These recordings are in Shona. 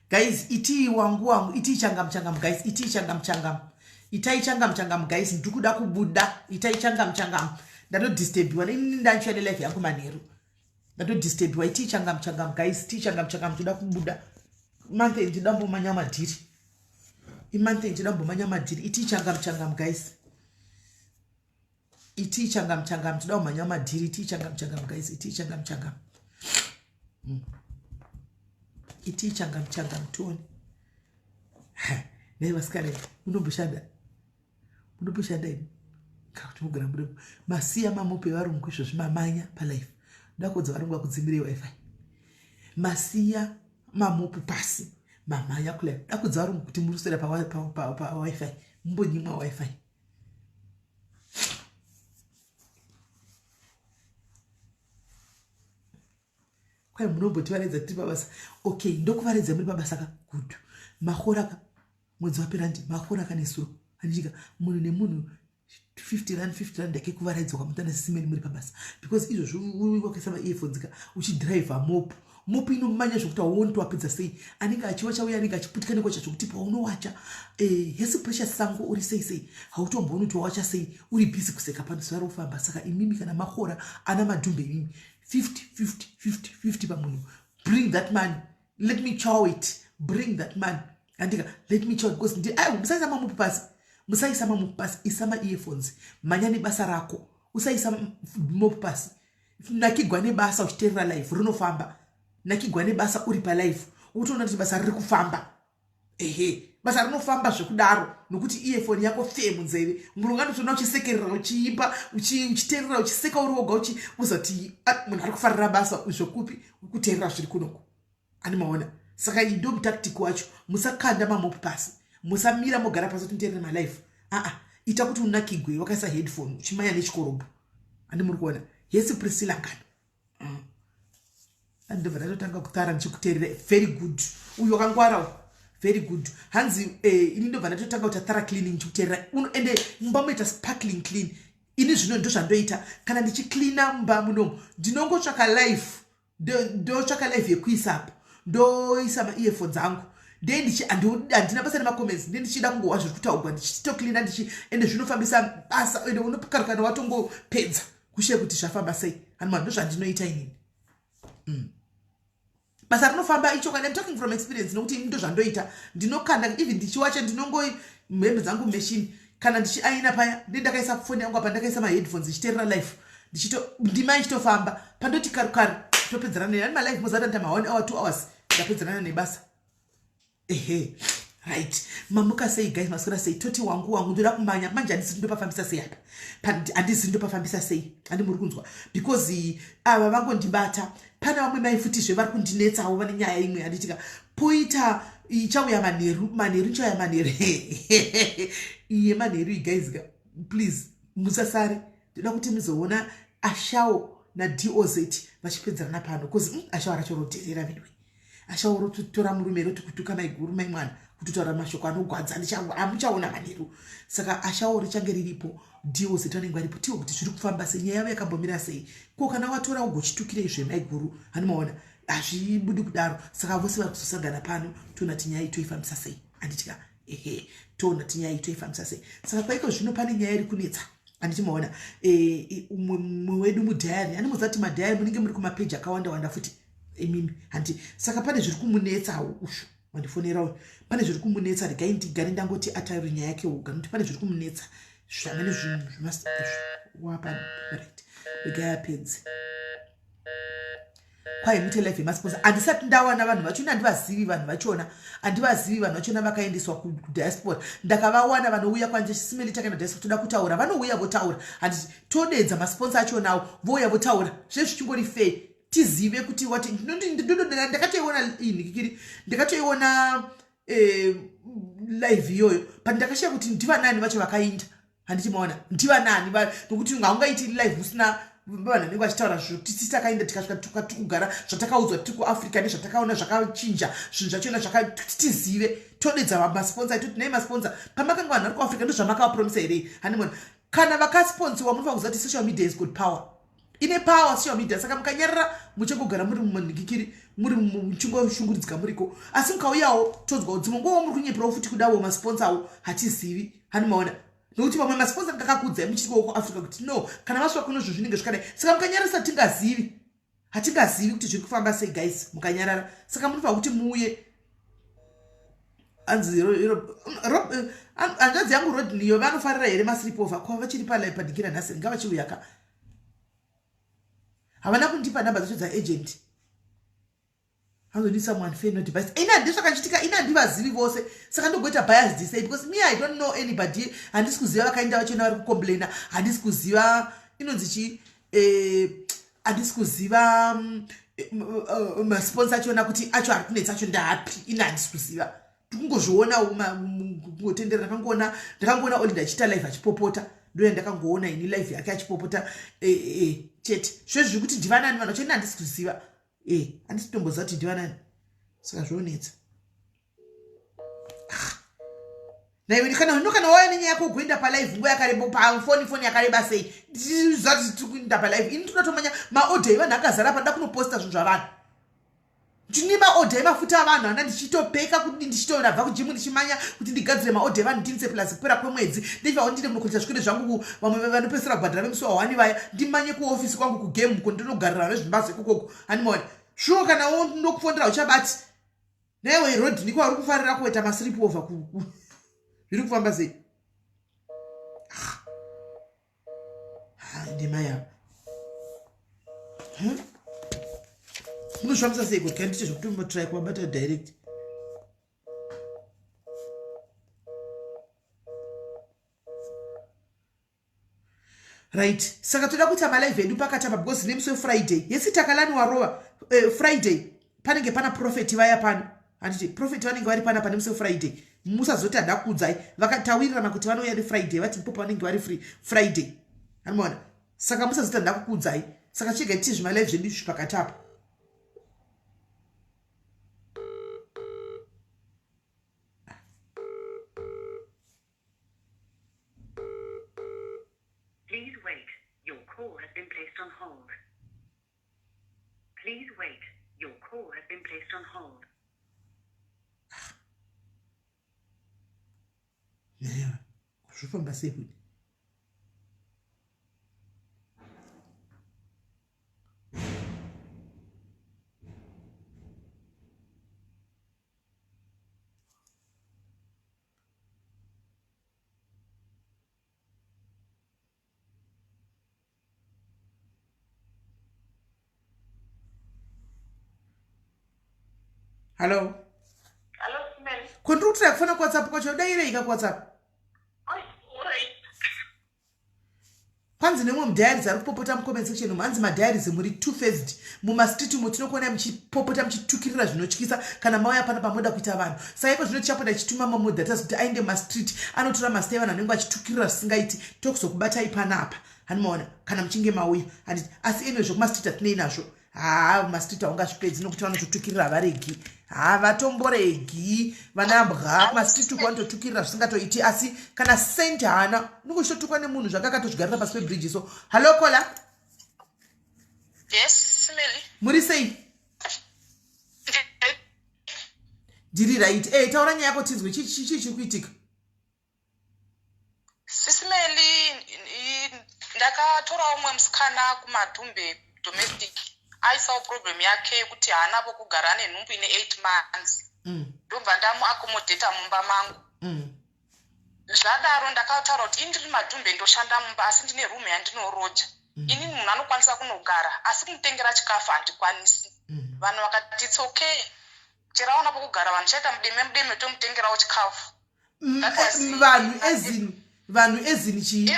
Guys, itii wangu wangu, itii changamu changamu guys, itii changamu changamu. Itai changamu changamu guys, ndikuda kubuda. Itai changamu changamu. Ndatodisturbiwa ini ndachiya nelife yangu manheru. Ndatodisturbiwa itii changamu changamu guys, itii changamu changamu ndoda kubuda. Month end ndoda mbomanya madhiri. Imonth end ndoda mbomanya madhiri. Itii changamu changamu guys. Itii changamu changamu toda kumhanya madhiri. Itii changamu changamu guys, itii changamu changamu. Itii changamu changamu tione. Nei vasikana munomboshanda? Munomboshanda imi? Kana kuti mugara muri masiya mamope varungu izvozvi mamanya palife. Ndakuudza varungu vakudzimirei wifi. Masiya mamopu pasi mamhanya kulife. Ndakuudza varungu kuti muri kuswera pa wifi. Mumbonyimwa wifi. Kwai munombotivaredza tiri pabasa. Okay, ndokuvaredza muri pabasa ka good. Mahora ka mwedzi wapera ndi mahora ka nesuro. Handichika munhu nemunhu 50 rand 50 rand yake kuvaraidzwa kwamutana sisimeni muri pabasa because izvozvo wakaisa maearphones ka uchidriver mop mop inomanya zvokuti hauoni kuti wapedza sei anenge achiwacha uye anenge achiputika nekwacha zvokuti paunowacha hesi precious sango uri sei sei hautombooni kuti wawacha sei uri busy kuseka pano zuva rofamba. Saka imimi kana mahora ana madhumbe imimi 50 50 50 50 pamunhu, bring that money, let me chow it, bring that money andika, let me chow it because ndi ai musaisa mamupu pasi, musaisa mamupu pasi, isa maearphones, manya nebasa rako, usaisa mopu pasi, nakigwa nebasa uchiteerera live rinofamba, nakigwa nebasa uri palive utoona kuti basa riri kufamba. Ehe, basa rinofamba zvekudaro nokuti earphone yako fe munzeve, munhu unganotoona uchisekerera uchiimba uchiteerera uchiseka uri woga uchiuza kuti munhu ari kufarira basa zvokupi kuteerera zviri kunoko ani maona. Saka iyi ndo mutactic wacho. Musakanda mamopu pasi, musamira mogara pasi kuti muteerere malive. Aa, ita kuti unakigwe wakaisa headphone uchimanya nechikorobho andi muri kuona. Yesi Priscilla ngano andobva ndatotanga kutara ndichikuteerera. Very good, uyu wakangwara, very good. Hanzi ini ndobva ndatotanga kuita thorough cleaning ndichikuteerera, ende mumba munoita sparkling clean. Ini zvino ndo zvandoita kana ndichicleana mumba munomu, ndinongotsvaka live, ndotsvaka live yekuisapo, ndoisa maearphones angu, handina basa nemacomments, nde ndichida kungohwa zviri kutaurwa ndichitocleana ndichi ende zvinofambisa basa ende unokarukana watongopedza kushe kuti zvafamba sei hanima. Ndo zvandinoita inini. Basa rinofamba ichokwadi. I'm talking from experience nokuti ini ndo zvandoita. Ndinokanda even ndichiwacha, ndinongo hembe dzangu machine kana ndichiaina paya ndi ndakaisa foni yangu apa, ndakaisa maheadphones ndichiteerera live, ndichito ndima ichitofamba pandoti karu karu topedzerana nani malive mozata nita ma 1 hour 2 hours ndapedzerana nebasa. Ehe, right, mamuka sei guys? Maswera sei? Toti wangu wangu, ndoda kumanya manje, handisi ndopafambisa sei apa, handisi ndopafambisa sei handi muri kunzwa because ava vangondibata. Pane vamwe mai futizve vari kundinetsawo, vane nyaya imwe handitika poita ichauya manheru, manheru ichauya manheru iye manheru iyi guys ka, please musasare. Ndoda kuti muzoona Ashawo naDoz vachipedzerana pano because Ashawo racho rodherera veduwe. Ashawo rototora murume roti kutuka maiguru mai mwana, kutotaura mashoko anogwadza, hamuchaona manheru. Saka Ashawo richange riripo, Doz vanenge varipo, tiwe kuti zviri kufamba sei, nyaya yavo yakambomira sei. Ko kana watora ugochitukirei zvemaiguru hanimaona hazvibudi kudaro. Saka vose vari kuzosangana pano, toona kuti nyaya iyi toifambisa sei handitya. Ehe, toona kuti nyaya iyi toifambisa sei. Saka kwaiko zvino pane nyaya iri kunetsa handiti maona umwe wedu mudiary handimuziva kuti madiary munenge muri kumapeji akawanda wanda futi imimi handi. Saka pane zviri kumunetsawo ushu wandifonera uyu, pane zviri kumunetsa. Regai ndigare ndangoti ataure nyaya yake oga nokuti pane zviri kumunetsa zvamene zvinhu wapa. Right, regai apedze. Kwai muite live yemasponsor, handisati ndawana vanhu vachona, handivazivi vanhu vachona, handivazivi vanhu vachona vakaendeswa kudiaspora. Ndakavawana vanouya kwanje simeli takaenda diaspora, toda kutaura, vanouya votaura handiti todedza masponsor achonawo vouya votaura zve zvichingori fair tizive kuti wati ndakatoiona inhikikiri, ndakatoiona live iyoyo but ndakashiya kuti ndivanani vacho vakainda handiti maona ndivanani nokuti haungaiti live usina vanhu vanenge vachitaura zvokuti tisi takaenda tikasvika tikugara zvatakaudzwa tiri kuAfrica nezvatakaona zvakachinja zvinhu zvachona tizive todedza masponsor toti nai masponsor pamakanga vanhu vari kuAfrica ndozvamakavapromisa here handimona. Kana vakasponsiwa munofanira kuziva kuti social media is good power. Ine power social media. Saka mukanyarara muchangogara muri mumanhikikiri, muri muchingoshungurudzika muriko, asi mukauyawo tonzwawo dzimwe nguvawo muri kunyeperawo futi kudawo masponsawo, hatizivi. Hanimaona nokuti vamwe masponsa ngakakuudzai muchitikowo kuAfrica kuti no, kana vasvika kuno zvinhu zvinenge zvakadai. Saka mukanyararisa tingazivi, hatingazivi kuti zviri kufamba sei guys mukanyarara. Saka munofanira kuti muuye. Hanzi hanzvadzi yangu Rodniyo vanofarira here masleepover? Kwa vachiri padikira nhasi ngavachiuya ka. Havana kundipa nhamba dzacho dzaagent. Hanzoni someone fair not biased. Ini handii zvakachitika, ini handivazivi vose, saka ndogoita biased sei? Because me, I don't know anybody. Handisi kuziva vakaenda vachona vari kucomplaina, handisi kuziva inonzi chii, handisi kuziva masponsor achona kuti acho ari kunetsa acho ndaapi. Ini handisi kuziva, tikungozvionawo kungotendera. Ndakangoona Olinda achiita live achipopota, ndoya ndakangoona ini live yake achipopota chete. Zvezvi zvekuti ndivanani vanhu vacho ini handisi kuziva, handisi kutomboziva kuti ndivanani, saka zvonetsa. Naiwe kana ino kana wauya nenyaya yako ugoenda palive nguva yakareba pafoni, foni yakareba sei, zati tiri kuenda palive. Ini toda tomanya maodha evanhu akazara pa, nda kunoposta zvinhu zvavanhu. Ndine maodha emafuta avanhu ana ndichitopeka kuti ndichitonabva kugym, ndichimanya kuti ndigadzire maodha evanhu ndinise, plus kupera kwemwedzi ndichivawo ndine munokoita zvikwere zvangu. Vamwe vanopedzisira kubhadhara vemusi wahwani vaya, ndimanye kuofisi kwangu kugame ko ndinogarira nezvimbazo ikokoko. Handimaona shuwa kana ndokufondera uchabati naiwe road niko vari kufarira kuita masleepover, zviri kufamba sei? Ndima yavo munozvifambisa sei kuti kandiite zvekutombotry kuvabata direct? Right, saka toda kuita malive edu pakati apa because nemusi weFriday yesi takalani warova. Friday panenge pana prophet vaya pano, handiti? Prophet vanenge vari panapa nemusi weFriday. Musazoti handakuudzai. Vakatawirirana kuti vanouya neFriday, vati popo vanenge vari free Friday, anomaona. Saka musazoti handakukuudzai. Saka chiregai tiite zvimalive zvedu izvi pakati apa. Please wait. Your call has been placed on hold. Please wait. Your call has been placed on hold. Naiwa, zvofamba sei kuti Hallo? Hallo, Smell. Ko ndiri kutira kufona kuWhatsApp kwacho, daireika kuWhatsApp. Kwanzi nemumwe mudiaries ari kupopota mucomment section umu, hanzi madiaries muri two faced mumastreet umu, tinokuonai muchipopota muchitukirira zvinotyisa kana mauya pano pamoda kuita vanhu. Saka iko zvino tichapota tichituma mamodatas kuti aende mumastreet anotora mazita evanhu vanenge vachitukirira zvisingaiti, tokuzokubatai panapa, hanimaona, kana muchinge mauya, handiti? Asi anyway, zvekumastreet hatinei nazvo. Haa, mumastreet haungazvipedzi nokuti vanototukirira, havaregi, havatomboregi vanambwa kumastreet uko, vanototukirira zvisingatoiti, asi kana sent haana, unenge uchitotukwa nemunhu zvake akatozvigarira pasi pebridge. So hallo caller. Yes, Melly. Muri sei? Ndiri right. Taura nyaya yako tinzwe, chii chiri kuitika? Sisi Melly, ndakatora umwe musikana kuMadhumbe domestic, aisawo problem yake yekuti haana pokugara, ane nhumbu ine 8 months. Ndobva ndamuaccommodata mumba mangu. Zvadaro ndakataura kuti ini ndiri Madhumbe, ndoshanda mumba, asi ndine room yandinoroja. Inini munhu anokwanisa kunogara, asi kumutengera chikafu handikwanisi. Vanhu vakati it's okay, chero aona pokugara, vanhu chaita mudeme mudeme tomutengerawo chikafu. Vanhu ezini, vanhu ezini chii?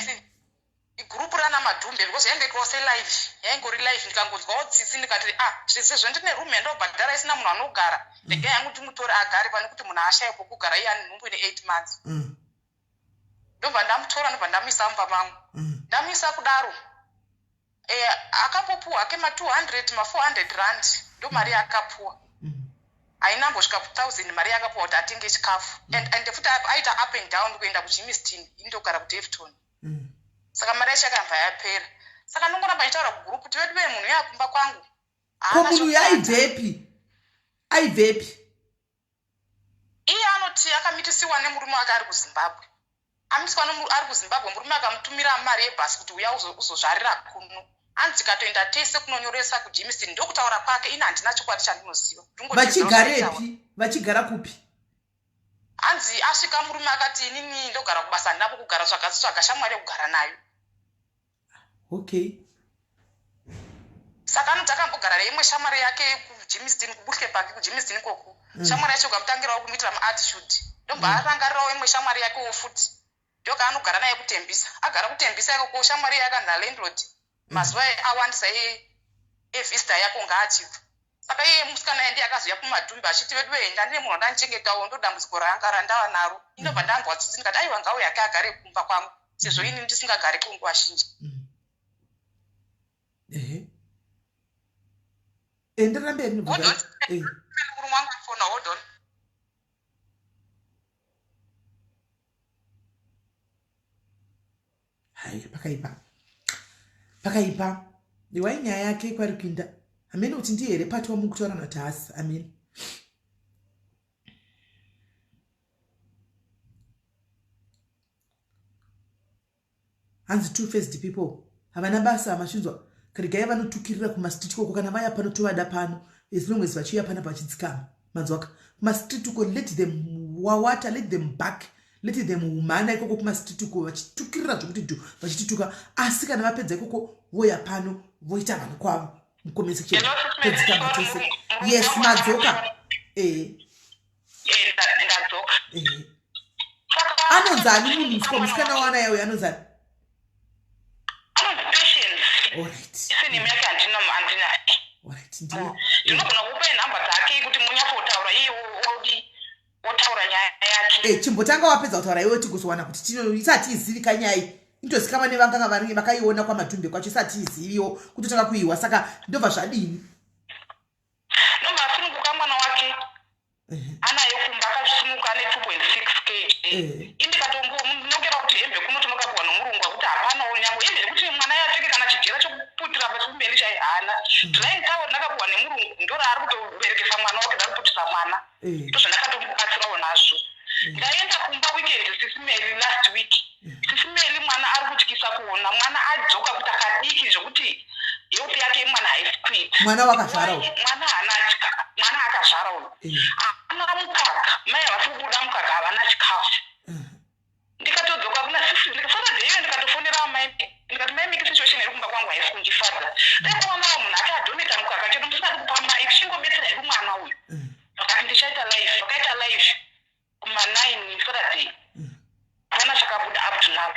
Group rana Madhumbe, because yainge itwawo selive, yaingori live. Ndikangonzwawo tsitsi, ndikati ah, sezvo ndine room yandobhadhara isina munhu anogara, regai hangu ndimutore agare pane kuti munhu ashaye pokugara, iye ane nhumbu ine 8 months. Ndobva ndamutora, ndobva ndamuisa mumba mangu. Ndamuisa kudaro, akambopuwa hake ma200, ma400 rand, ndo mari yaakapuwa. Haina ambosvika ku1000 mari yaakapuwa kuti atenge chikafu. And futi aita up and down kuenda kuGermiston, indogara kuDaveyton. Saka mari yacho yakabva yapera. Saka ndongoramba ndichitaura kugurupu kuti vedu vee munhu uya kumba kwangu. Ko munhu uyu aibvepi? Aibvepi? Iye anoti akamitisiwa nemurume wake ari kuZimbabwe. Amiswa ari kuZimbabwe murume akamutumira mari yebhasi kuti uya uzozvarira kuno. Hanzi tikatoenda tese kunonyoresa kuJimiston ndokutaura kwake ini handina chokwadi chandinoziva. Vachigarepi? Vachigara kupi? Hanzi asvika murume akati inini ndogara kubasa handina pokugara tsvaga tsvaga shamwari yekugara nayo. Okay. Saka anoti akambogara neimwe shamwari yake kuJimiston kuBuhle Park kuJimiston ikoko. Shamwari yacho ikamutangirawo kumuitira maattitude. Ndobva arangarirawo imwe shamwari yakewo futi. Ndokaanogara naye kuTembisa. Agara kuTembisa ikoko shamwari iya yakanzi nalandlord mazuva awandisa evisitor yako ngaachibva. Saka iye musikana iye ndiye akazouya kumadhumbe achiti veduwee ndandine munhu wandandichengetawo ndodambudziko ranga randava naro. Ini ndobva ndanzwa tsitsi ndikati aiwa ngauye hake agare kumba kwangu sezvo ini ndisingagariko nguva zhinji. Ehe. Enderera mberi Hold on. Murume wangu afona hold on. Hai, pakaipa. Pakaipa. Iwai nyaya yake kwari kuinda. Hameno kuti ndiye here pati wamuri kutaura nati haasi. Hameno. Hanzi two faced people. Havana basa mashinzwa. Regai vanotukirira kumastreet koko kana vaya pano tovada pano as long as vachiuya panapa vachidzikama. Manzwaka. Kumastreet uko let them wawata let them back. Let them humana ikoko kumastreet uko vachitukirira zvokuti dhu vachitituka asi kana vapedza ikoko voya pano voita vanhu kwavo mucomment section todzikama tese. Yes madzoka. Eh. Eh, ndadzoka. Eh. Anonzi ani munhu musiko musikana wana yawe anonzi ani? Anonzi Patience. Alright. Surname yake handina handina. Alright, ndiye. Ndinogona kukupai nhamba dzake kuti munyatsotaura iye odi otaura nyaya yake. Eh, chimbotanga wapedza kutaura iwe tigozowana kuti tino isati izivika nyaya iyi. Itozikanwa nevanganga vari vakaiona kwaMatumbe kwacho isati iziviwo kutotanga kuiwa saka ndobva zvadini? Ndobva asununguka mwana wake. Anayo kumba akazvisununguka ane 2.6 kg. Ini ndikatombonokera kuti hembe kuno tinokapiwa nomurungu akuti hapanawo nyangwe hembe yekuti mwana yapfeke kana chijera chokuputira pachikumberi chai haana. Drying towel ndakapiwa nemurungu ndoraari kutoberekesa mwana wake ndariputisa mwana. Ndozvandakatomubatsirawo nazvo. Ndaenda kumba weekend sisi Mary last week. Sisi Mary mwana ari kutyisa kuona mwana adzoka kuti akadiki zvekuti health yake yemwana haisi kuita. Mwana wakazvara uyu. Mwana haana mwana akazvara uyu. Haana mukaka. Mai havasi kubuda mukaka havana chikafu. Ndikatodzoka kuna sisi ndikasara iyoyo ndikatofonera amai ndikati mai Miki situation iri kumba kwangu haisi kundifadza. Dai kwawanawo munhu ati adonata mukaka chero musingadi kupa mai tichingobetsera hedu mwana uyu. Vakati ndichaita live vakaita live kuma 9 Saturday. Hapana chakabuda up to now.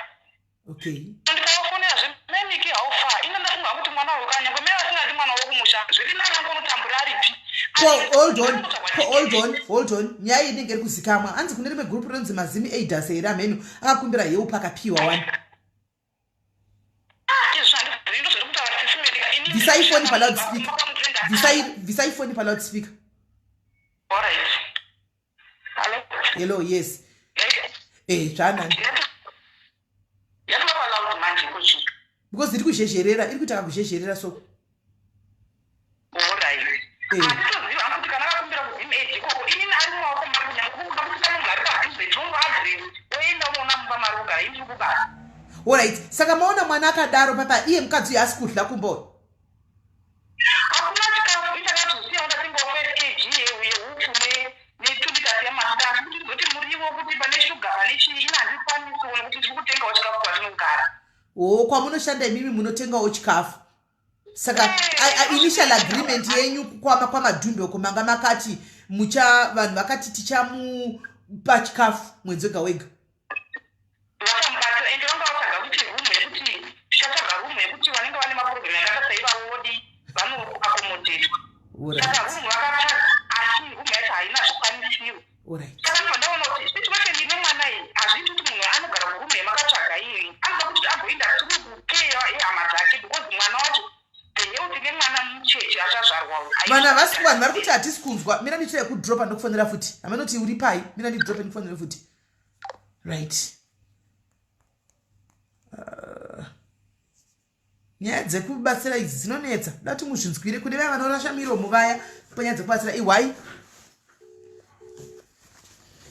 Okay. Ndikavafonera zve mai Miki how far? Ina ndafunga kuti mwana uyu kanyangwe mai vasingadi mwana wokumusha zviri nani angonotambura aripi. Ko hold on, ko hold on, hold on. Nyaya iyi inenge iri kuzikamwa. Hanzi kune rimwe group rinonzi Mazimi Aiders here amheno akakumbira help akapiwa wani. Bvisai foni pa loudspeaker. Bvisai bvisai foni pa loudspeaker. All right. Hello. Hello, yes. Eh, zvanani. Yatova loud manje kuchi. Because iri kuzhezherera, iri kuita kakuzhezherera so. All right. Eh. Handitoziva hangu kuti kana vakumbira kuZim aid ikoko inini ari mumaoko mangu nyangwe kukuda kuti pane munhu ari padhuze tinongoagree oenda unoona mumba mari ogara ini ndiri kubasa. All right. Saka maona mwana akadaro papa iye mukadzi uyu asi kudla kumba uyu. Hakuna chikafu ichakazosiyawo ndatengawo 5 kg yehupfu ne2 liters yemafuta asi kuti ndizoti muriwo kuti pane shuga pane chii ini handikwanisiwo nekuti ndiri kutengawo chikafu kwatinogara. Oh, kwamunoshanda imimi munotengawo chikafu. Saka initial agreement yenyu kwama kwamadhumbe uko manga makati mucha vanhu vakati tichamupa chikafu mwedzi wega wega. Vakamubatsira ende vanga vatsvaga kuti room yekuti tichatsvaga room yekuti vanenge vane maproblem akaita saivavo vodi vanoakomodatwa. Saka room vakatsvaga asi room yacho haina zvikwanisiro. Saka ndobva ndaona kuti situation ine mwana iyi hazviiti kuti munhu anogara kuroom yamakatsvaga iyi anoda kuti agoenda through kucare yehama dzake because mwana wacho the health nemwana mucheche achazvarwa uyu vanhu havasi vanhu vari kuti hatisi kunzwa mira nditire kudropa ndokufonera futi hamanoti uri pai mira ndidrope ndikufonere futi right. Nyaya dzekubatsira idzi dzinonetsa, da kuti muzvinzwire kune vaya vanorasha miromo vaya panyaya dzekubatsira. Ihwai.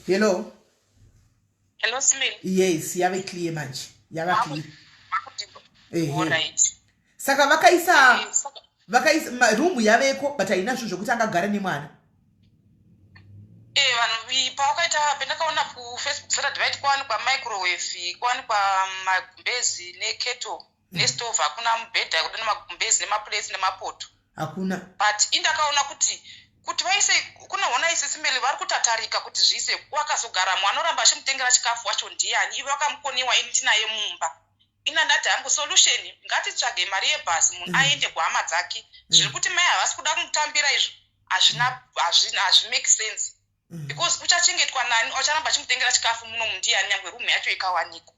Hello. Hello, Smil. Yes, yave clear manje, yava clear. Ehe, saka vakaisa vakaisa room yaveko, but haina zvinhu zvokuti angagara nemwana. Vanhu pavakaita, pendakaona kuFacebook Saturday, vaiti kwawanikwa microwave, kwawanikwa magumbezi nekettle nestove. Hakuna mubhedha kuda, nemagumbezi nemaplates nemapoto. Hakuna. But indakaona kuti vaise kunoona isisimeli vari kutatarika kuti zviise. Wakazogaramo anoramba achimutengera chikafu wacho ndiani? Ivo vakamukoniwa, ini tinaye mumba. Ina ndati hangu solution, ngatitsvage mari yebhasi, munhu aende kuhama dzake. Zviri kuti mai havasi kuda kumutambira izvo, hazvina, hazvimake sense because uchachengetwa nani? Ucharamba achimutengera chikafu muno mundiani, nyangwe room yacho ikawanikwa?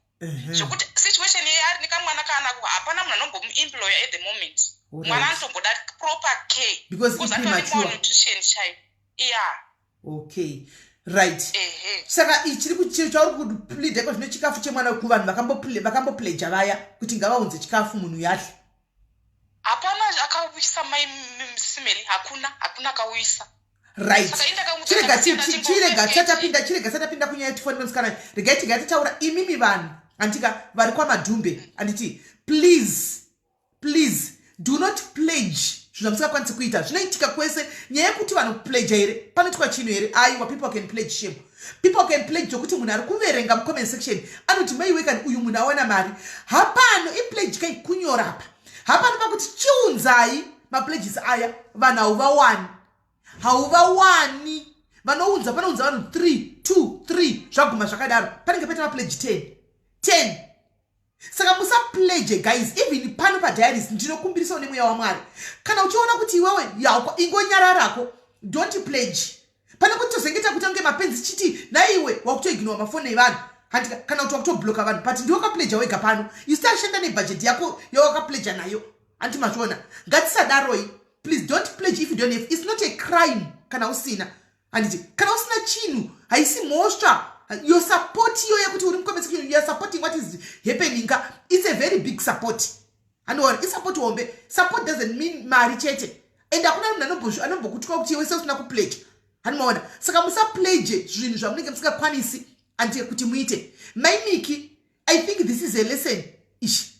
Zvokuti situation yeye ari nekamwana kaanako, hapana munhu anombomuemploya at the moment. Mwana anotomboda proper care because atori malnutrition chaiyo, yeah. Okay, right. Saka ichiri chauri kupleada iko zvino, chikafu chemwana kuvanhu vakambopledja vaya kuti ngavaunze chikafu munhu yadle? Hapana akauyisa, mai Simeli, hakuna, hakuna akauyisa. Right, chirega, chirega tisatapinda, chirega tisatapinda kunyaya yetifoni nemusikana. Regai tigai titaura imimi vanhu, handika vari kwaMadhumbe, handiti? Please, please do not pledge zvinhu zvamusingakwanisi kuita. Zvinoitika kwese nyaya yekuti vanhu pledja here, panoitwa chinhu here? Aiwa, people can pledge, shame, people can pledge zvokuti munhu ari kuverenga mucomment section anoti, "Maiwe kani, uyu munhu awana mari." Hapano ipledge kai kunyorapa, hapano pakuti chiunzai mapledges aya. Vanhu hauvawani, hauvawani. Vanounza, panounza vanhu 3, 2, 3, zvaguma zvakadaro. Panenge paita mapledge 10, 10. Saka musapledge, guys. Even pano padiaries, ndinokumbirisawo nemweya waMwari, kana uchiona kuti iwewe yako, ingonyararako, don't pledge. Pane kuti tozengeta kuita kunge mapenzi chiti naiwe wakutoignora mafoni evanhu, handika, kana kuti wakutobloka vanhu, but ndiwe wakapledja wega pano. Isu tashanda nebhajeti yako yawakapledja nayo, handiti? Mazviona? Ngatisadaroi. Please don't pledge if you don't have. It's not a crime kana usina, handiti? Kana usina chinhu haisi mhosva. Your support iyo yekuti uri mucomment section, you are supporting what is happening ka, it's a very big support. Handiona isupport hombe. Support doesn't mean mari chete, and hakuna munhu anombokutya kuti iwe seusina kupledge, handimaona? Saka musapledge zvinhu zvamunenge musingakwanisi, anditi, kuti muite. Maimiki, I think this is a lesson ishi.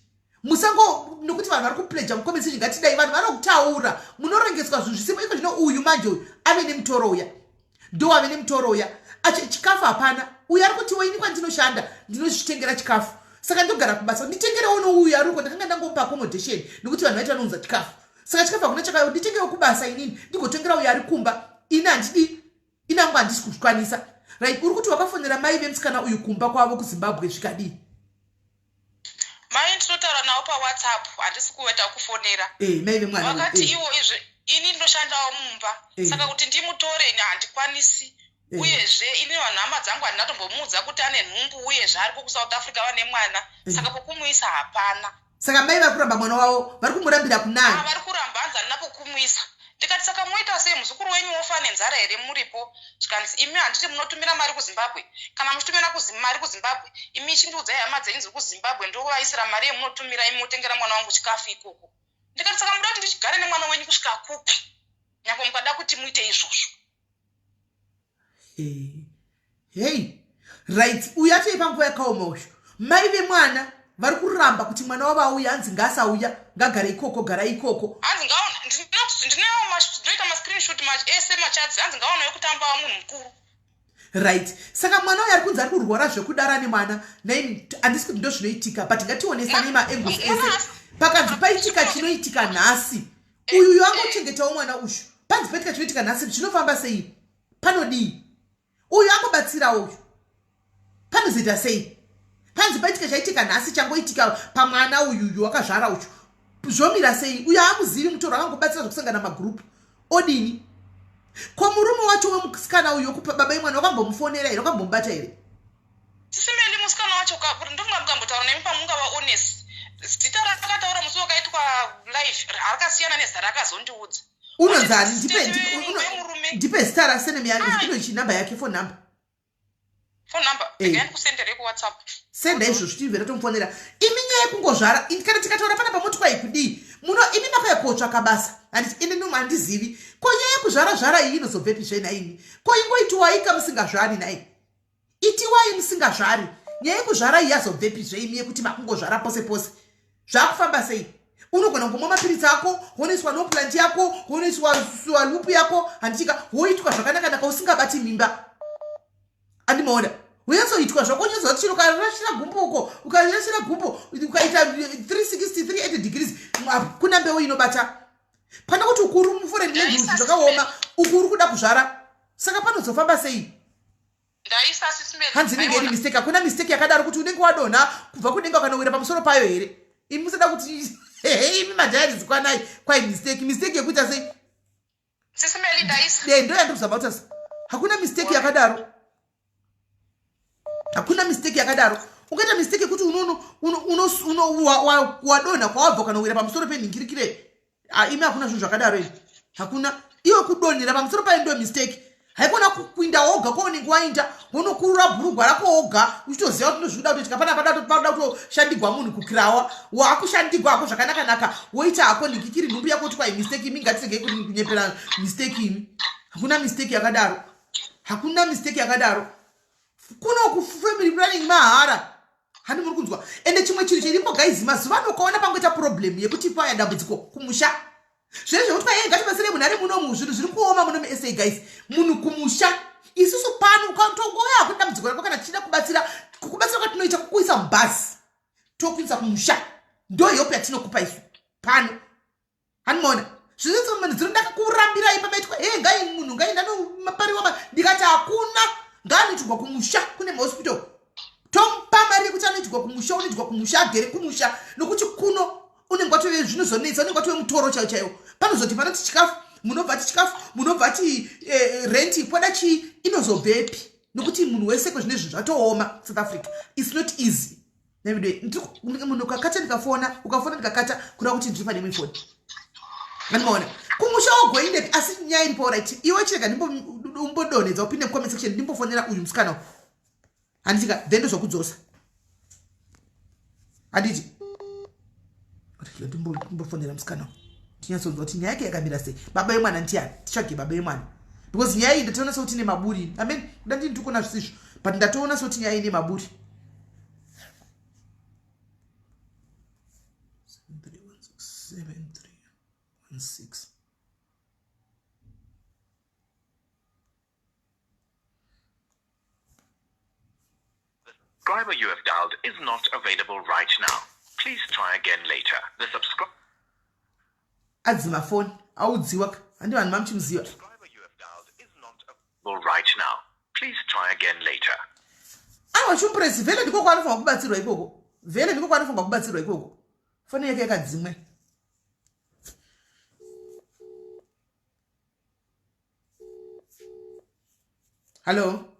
Musango nokuti vanhu vari kupledja mucomment section, ngatidai. Vanhu vanokutaura, munorengeswa zvinhu zvisipo. Iko zvino uyu manje, uyu ave nemutoro uya, ndo ave nemutoro uya. Chikafu hapana. Uyu ari kuti, "Ini kwandinoshanda ndinozvitengera chikafu, saka ndogara kubasa, nditengerewo nouyu ari uko. Ndakanga ndangomupa accommodation nekuti vanhu vaiti vanounza chikafu, saka chikafu hakuna chakauya. Nditengewo kubasa inini, ndigotengera uyu ari kumba. Ini handidi, inangu handisi kuzvikwanisa." Right, uri kuti wakafonera mai vemusikana uyu kumba kwavo kuZimbabwe, zvikadii? Mai ndinotaura navo paWhatsApp, handisi kuita kufonera. Mai vemwana. Vakati ivo izvi, ini ndoshandawo mumba, saka kuti ndimutore ini handikwanisi. Uyezve ini vanhu hama dzangu handina tombomuudza kuti ane nhumbu, uyezve ariko kuSouth Africa vane mwana, saka pokumuisa hapana. Saka mai vari kuramba mwana wavo, vari kumurambira kunani? Ah, vari kuramba, hanzi handina pokumuisa. Ndikati, "Saka moita sei? Muzukuru wenyu wofa nenzara here muripo?" Zvikanzi, "Imi handiti munotumira mari kuZimbabwe? Kana muchitumira mari kuZimbabwe, imi chindiudzai hama dzenyu dziri kuZimbabwe, ndovaisira mari yemunotumira, imi motengera mwana wangu chikafu ikoko." Ndikati, "Saka muda kuti ndichigare nemwana wenyu kusvika kupi, nyange mukada kuti muite izvozvo?" Hei, right, uyu atoi panguva yakaoma uyu. Mai vemwana vari kuramba kuti mwana wavo auya, hanzi ngaasauya, ngagare ikoko, garai ikoko. Hanzi ngaona, ndinawo, ndoita mascreenshot ese machats, hanzi ngaona yekutambawo munhu mukuru. Right, saka mwana uyu ari kunzi ari kurwara zvekudara nemwana. Nai, handisi kuti ndo zvinoitika, but ngationesanei maangles ese. Pakanzi paitika chinoitika nhasi, uyu angochengetawo mwana uyu. Panzi paitika chinoitika nhasi, zvinofamba sei? Panodii? Uyu angobatsirawo uyu, panozoita sei? Panzi paitika chaitika nhasi, changoitika pamwana uyuyu wakazvara uyu, zvomira sei? Uyu haamuzivi, mutoro, akangobatsira zvokusangana magroup, odini? Ko murume wacho wemusikana uyu, wekupa baba imwana, wakambomufonera here? Wakambomubata here? Sisimeli, musikana wacho ndofunga mukambotaura nemi pamungava honest, zita rakataura musi wakaitwa live rakasiyana nezita rakazondiudza. Unonzani? Tete vemurume. Ndipe zita rasurname yake, inochi namba yake, phone number. Phone number Eh. regai ndikusendere kuWhatsApp. Senda izvozvo tibve tatomufonera. Imi nyaya yekungozvara kana tikataura pana pamuti kwai kudii muno imi makauya kotsvaka basa handiti ini num handizivi ko nyaya yekuzvara zvara iyi inozobvepi zve nhaimi ko ingoitiwaika musingazvari nhai itiwai musingazvari nyaya yekuzvara iyi yazobvepi zve imi yekuti makungozvara pose pose zvakufamba sei unogona kungomwa mapiritsi ako wonoiswa noplant yako wonoiswa sualupu yako handitika woitwa zvakanakanaka usingabati mimba andimaona unyatsoitwa zvako unyatsoziva kuti chero ukarashira gumbo uko ukarashira gumbo ukaita 360 380 degrees hakuna mbeu inobata pane kuti ukuru mufore ndinezvinhu zvakaoma uku uri kuda kuzvara saka panozofamba sei hanzi inenge iri mistake hakuna mistake yakadaro kuti unenge wadonha kubva kudenga ukanowira pamusoro payo here imi musada kuti imi madhayarizi kwanai kwai mistake mistake yekuita sei de ndo yandiri kuzama kuti hakuna mistake yakadaro hakuna mistake yakadaro ukaita mistake yekuti wadonha kwawabva ukanowira pamusoro penhingirikire ah, imi hakuna zvinhu zvakadaro izvi hakuna iwe kudonhera pamusoro payo ndo mistake haikona kuinda woga kwaunenge wainda wonokurura bhurugwa rako woga uchitoziva kuti ndozvikuda kutoitika pana pada kutoshandigwa munhu kukirawa wakushandigwa hako zvakanakanaka woita hako nhikikiri nhumbu yako kuti kwai mistake imi ngatiregei kunyepera mistake imi hakuna mistake yakadaro hakuna mistake yakadaro kuno kufamily planning mahara handi muri kunzwa ende chimwe chinhu chiripo guys mazuva ano ukaona pangoita problem yekuti paya dambudziko kumusha zvine zvekuti kwai ngatibatsire munhu ari munomu zvinhu zviri kuoma muno musa guys munhu kumusha isusu pano ukatongouya hakuna dambudziko rako kana tichida kubatsira kukubatsira kwatinoita kukuisa mubhazi tokuisa kumusha ndo help yatinokupa isu pano handimaona zvinetsamanidziro ndakakurambirai pamaitwa he ngai munhu ngai ndanopariwa ndikati hakuna ngaanoitirwa kumusha kune mahospital tomupa mari yekuti anoitirwa kumusha unoitirwa kumusha agere kumusha nokuti kuno unenge watove zvinozonetsa unenge watove mutoro chaiwo chaiwo panozoti panoti chikafu munobva ti chikafu munobva ti eh, renti poda chii inozobvepi nokuti munhu wese kwezvine zvinhu zvatooma south africa its not easy munhu ukakata ndikafona ukafona ndikakata kureva kuti ndiri pane imwe foni andimaona kumusha wogoindepi asi nyaya iripo right iwe chirega ndimbodonhedza upinde mucomment section ndimbofonera uyu musikana handitika then ndozvakudzosa handiti ndimbofonera musikana tinyatsonzwa kuti nyaya yake yakamira sei baba yemwana ndiyani titsvage baba yemwana because nyaya iyi ndatoona sekuti ine maburi amen kuda ndini ndikuona zvisizvo but ndatoona sekuti nyaya ine maburi 7316. The subscriber you have dialed is not available right now. Please try again later. The subscriber adzima foni audziwa handi vanhu mamuchimuziva right now. Please try again later. Aiwa chumpresi vhele ndiko kwaanofanirwa kubatsirwa ikoko vhele ndiko kwaanofanirwa kubatsirwa ikoko foni yake yakadzimwe hallo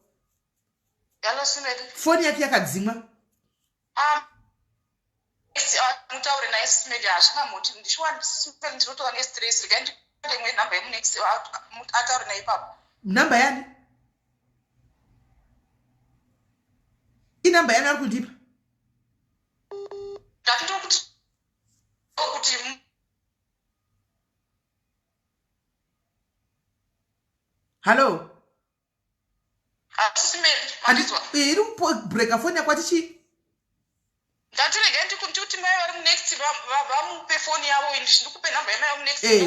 Hello, Simeli. Foni yake yakadzimwa. Ah, mutaure naye Simeli hazvingamoti ndishuwa Simeli ndinotora nestress regai ndipande imwe nhamba yemunext ataure naye ipapo. Nhamba yani? Inamba yani ari kundipa? Ndati ndokuti kuti Hallo? Iri kubreaka foni yako atichii ndati regai ndikuti mai vari munext vamupe foni yavo ndikupe nhamba yamai vamunext eh,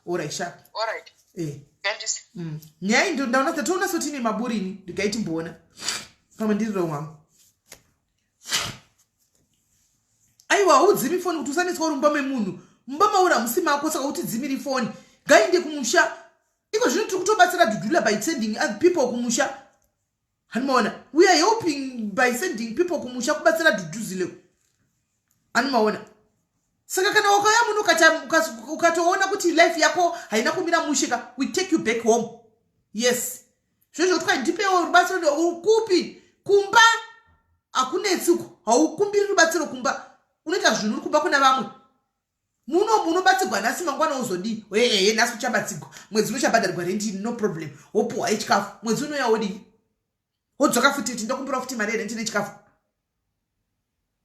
alright sharp alright eh. mm. Nyaya iyi ndaona tatoona soti ine maburi ini ndigai timboona pamwe ndiri wrong wangu aiwa haudzimi foni kuti usanetswa uri mumba memunhu mumba mauri hamusi mako saka utidzimiri foni ngainde kumusha iko zvino tiri kutobatsira dudula by sending other people kumusha hanimaona we are helping by sending people kumusha kubatsira duduzile hanimaona saka kana wakauya muno ukatoona kuti life yako haina kumira mushe ka we take you back home yes zvezvo kuti kwai ndipewo rubatsiro ukupi kumba hakunetsi uko haukumbiri rubatsiro kumba unoita zvinhu uri kumba kuna vamwe muno munobatsigwa nhasi mangwana wozodii ehe nhasi uchabatsigwa mwedzi unochabhadharigwa rendi no problem wopuhwa yechikafu mwedzi unouya wodii Wodzoka futi kuti ndokumbira futi mari yerenti nechikafu.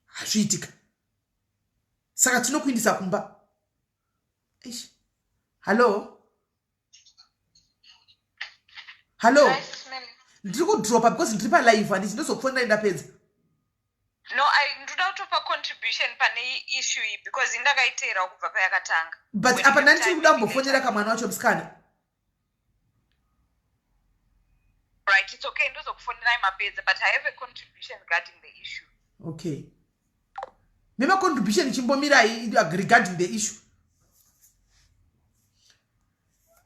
Hazviitika. Saka tinokuindisa kumba. Eish. Hallo? Hallo? Ndiri kudropa because ndiri palive handiti ndozokufonera ndapedza. No, I ndoda kutopa contribution pane issue iyi because indakaiteerawo kubva payakatanga. But apa ndani tiri kuda kumbofonera kamwana wacho musikana. Right, it's okay ndozokufonerai mapedza but I have a contribution regarding the issue. Okay. Mema contribution chimbomirai regarding the issue.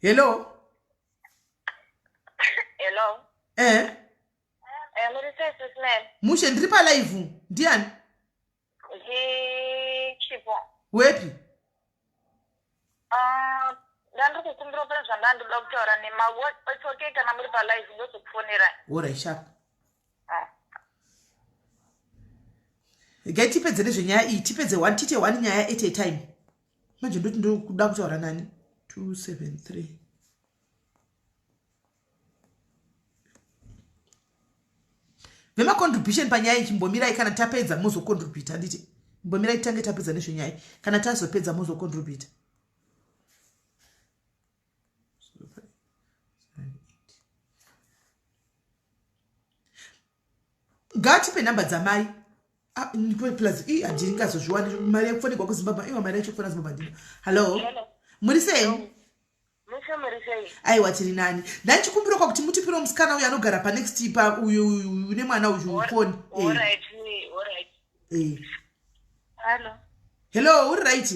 Hello. Hello. Eh. Eh, muri sei sis Mel? Mushe ndiri pa live. Ndiani? Ndi Chipo. Wepi? Ah, ndandiri kukumbira pane zvandandoda kutaura nema it's okay kana muri pa live ndozokufonerai. Alright, sharp. Ah. Regai tipedze nezvenyaya iyi tipedze one tiite one nyaya at a time. Manje ndoti ndokuda kutaura nani? 273. Vemacontribution panyaya iyi chimbomirai kana tapedza mozocontributa handiti mbomirai titange tapedza nezvenyaya kana tazopedza mozocontributa. Ngatipe nhamba dzamai ah, plus i handingazozviwani mari yekufonegwa kuzimbabwe iwa mari yacho kufona zimbabwe handina. Hallo, muri sei? Mushe muri sei? Aiwa tiri nani. Ndaichikumbira kwa kuti mutipire musikana uyu anogara pa next pa uyu une mwana uyu phone. Eh. All right, all right. Eh. Hello. Hello, uri right?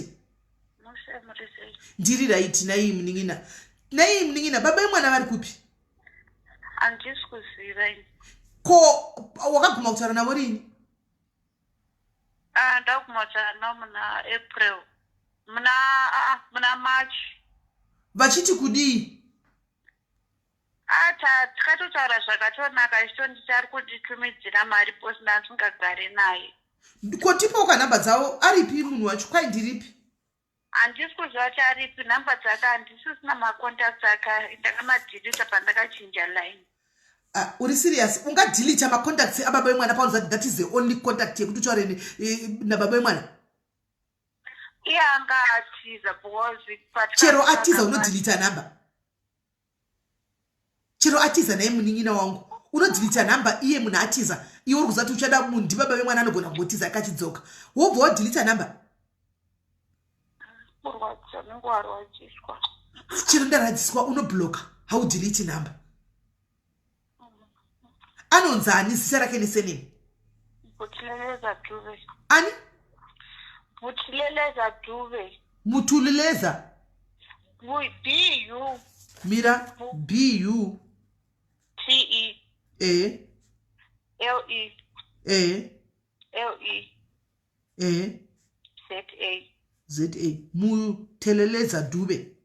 Mushe muri sei? Ndiri right nai munin'ina. Nai munin'ina baba vemwana vari kupi? Handisi kuziva ini. Ko wakaguma kutaura navo rini? Ah, ndakuguma kutaura navo muna April. Muna ah, muna March. Vachiti kudii? Ah, takatotaura zvakatonaka achitonditi ari kunditumidzira mari because ndandisingagare naye. Ko tipoka nhamba dzavo aripi munhu wacho kwai ndiripi? Handisi kuziva kuti aripi nhamba dzake handisisina macontacts ake ndakamadhilita pandakachinja line. Uh, uri serious ungadhilita macontacts ababa vemwana paunoziva kuti that is the only contact yekuti utaure eh, nababa vemwana? Iye anga atiza because chero atiza unodhilita nhamba. Chero atiza naye munin'ina wangu unodhilita nhamba iye munhu atiza iwe uri kuziva kuti uchada munhu ndibaba vemwana anogona kungotiza akachidzoka wobva wadhilita nhamba. Kurwadzisa unenge warwadziswa. Chero ndarwadziswa unobloka haudhiliti nhamba. Anonzi ani zita rake nesename? Butuleleza Dube. Ani? Butuleleza Dube. Mutuleleza? B U. Mira B U. T E. E. L E. E. L E. E. Z A. Z A. Muteleleza Dube.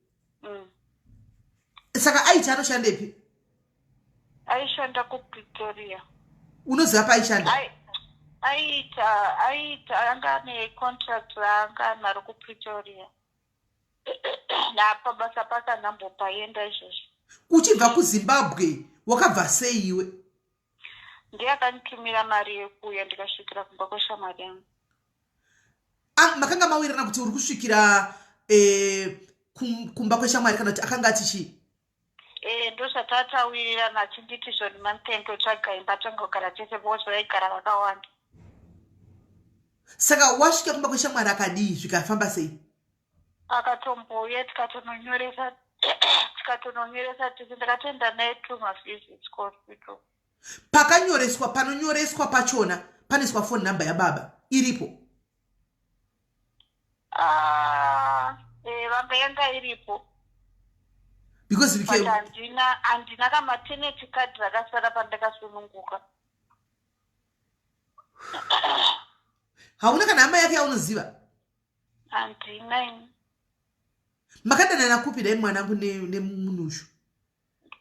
Saka aiti anoshandepi? Aishanda kuPretoria. Unoziva paaishanda? Aita aita anga ane contract raanga anaro kuPretoria. Napa basa pake andambopaenda izvozvo. Uchibva kuZimbabwe wakabva sei iwe? Ndiye akanditumira mari yekuuya ndikasvikira kumba kweshamwari yangu. Ah, makanga mawirirana kuti uri kusvikira eh, kumba kweshamwari kana kuti akanga ati chii? Eh, ndozvatatawirirana achinditi zvoni manitenge tsvaga imba tongogara tese because vaigara vakawanda. Saka wasvika kumba kweshamwari akadii zvikafamba sei? Akatombouya tikatononyoresa tikatononyoresa tese ndakatoenda naye to mavisits kuhospital. Pakanyoreswa panonyoreswa pachona panoiswa phone number yababa iripo? Ah, eh, vanga yanga iripo. Because we can... handina handina kamaternity card rakasara pandakasununguka. Hauna kana hama yake yaunoziva? Handina ini. Makadanana kupi dai mwanangu nemunhu uyu?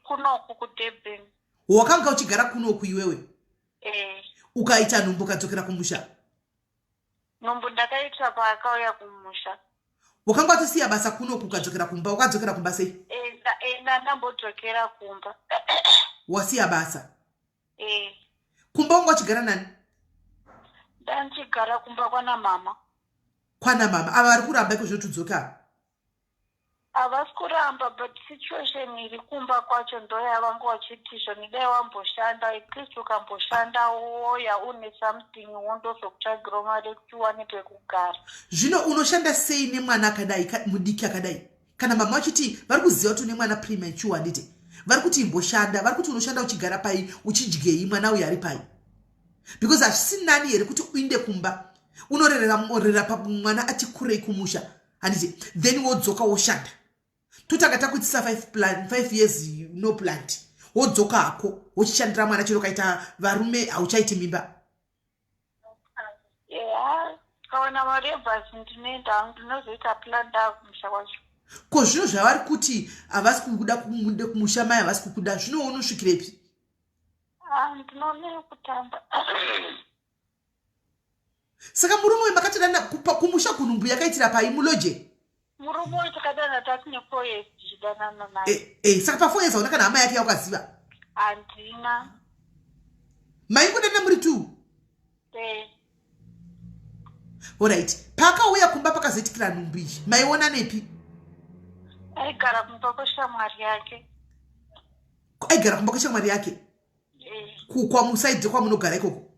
Kunoku kuDurban. Wakanga uchigara kunoku iwewe? Eh. Ukaita nhumbu ukadzokera kumusha? Nhumbu ndakaita paakauya kumusha. Wakanga watosiya basa kunoku ukadzokera kumba, wakadzokera kumba sei? Eh, ndambodzokera kumba. Wasiya basa? Eh. Kumba wanga uchigara nani? Ndandichigara kumba kwana mama. Kwana mama ava vari kuramba iko zvino tudzoka. Havasi kuramba but situation iri kumba kwacho ndoyavanga vachiti zvoni dai wamboshanda at least ukamboshanda woya une something wondozokutsvagirawo mari yekuti uwane pekugara. Zvino unoshanda sei nemwana akadai mudiki akadai? Kana mama vachiti vari kuziva kuti une mwana premature handiti? Vari kuti imboshanda, vari kuti unoshanda uchigara pai, uchidyei mwana uyu ari pai? Because hazvisi nani here kuti uinde kumba unorerera mwana ati kurei kumusha handiti then wodzoka woshanda totanga takuitisa 5 years no plant wodzoka hako wochishandira mwana chero ukaita varume hauchaiti mimba. Yeah, kawana mari yebhasi ndinoenda hangu ndinozoita plan ndaakumusha kwacho. Ko zvino zvavari kuti havasi kukuda kumusha mai havasi kukuda zvino unosvikirepi? Ah, ndinoonera kutamba. Saka murume uyu makatodana kumusha kunhumbu yakaitira pai muloje? Murume uyu takadana tatine 4 years tichidanana naye. Eh, eh, saka pa 4 years hauna kana hama yake yaukaziva? Handina. Maingodanana muri two? Eh. Alright. Paakauya kumba pakazoitikira nhumbu iyi, maiona nepi? Aigara kumba kweshamwari yake. Aigara kumba kweshamwari yake? Eh. Kwamusaidhi kwamunogara ikoko?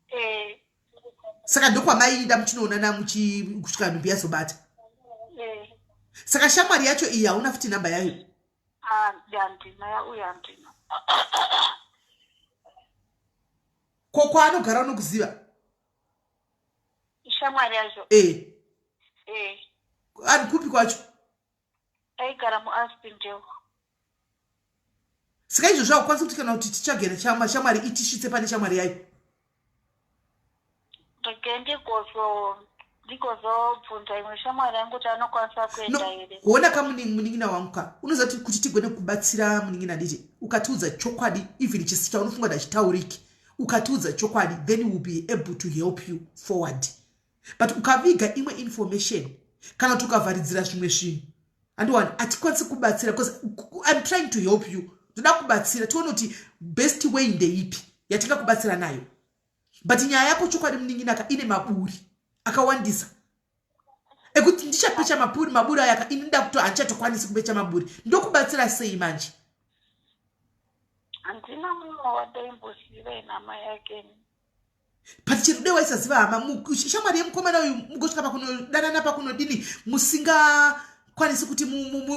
Eh. Saka ndokwamaiinda muchinoonana muchi kusvika nhumbu yazobata? Eh. Saka shamwari yacho iyi hauna futi namba yayo? Ah, handina, yauya handina. Ko kwaanogara unokuziva? Shamwari yacho? Eh. Eh. Ari kupi kwacho? Aigara muAspindale. Saka izvozvo haukwanisi kuti kana kuti titsvage shamwari itisvitse pane shamwari yayo? Regai ndigozobvunza imwe shamwari yangu kuti anokwanisa kuenda here. Kuona ka munin'ina wangu ka, unoziva kuti tigone kubatsira munin'ina handiti? Ukatiudza chokwadi even chisi chaunofunga kuti hachitauriki, ukatiudza chokwadi then we will be able to help you forward. But ukaviga imwe information kana kuti ukavharidzira zvimwe zvinhu andiwani hatikwanisi kubatsira because I'm trying to help you. Ndoda kubatsira tione kuti best way ndeipi yatingakubatsira nayo. But nyaya yako chokwadi munin'inaka ine maburi akawandisa ekuti ndichapecha maburi maburi aya ini ndakuto handichatokwanisi kupecha maburi. Ndokubatsira sei manje? Handina mumwe wandaimboziva inhama yake. But chero dai waisaziva hama, shamwari yemukomana uyu mugosvika pakunodanana pakunodini musingakwanisi kuti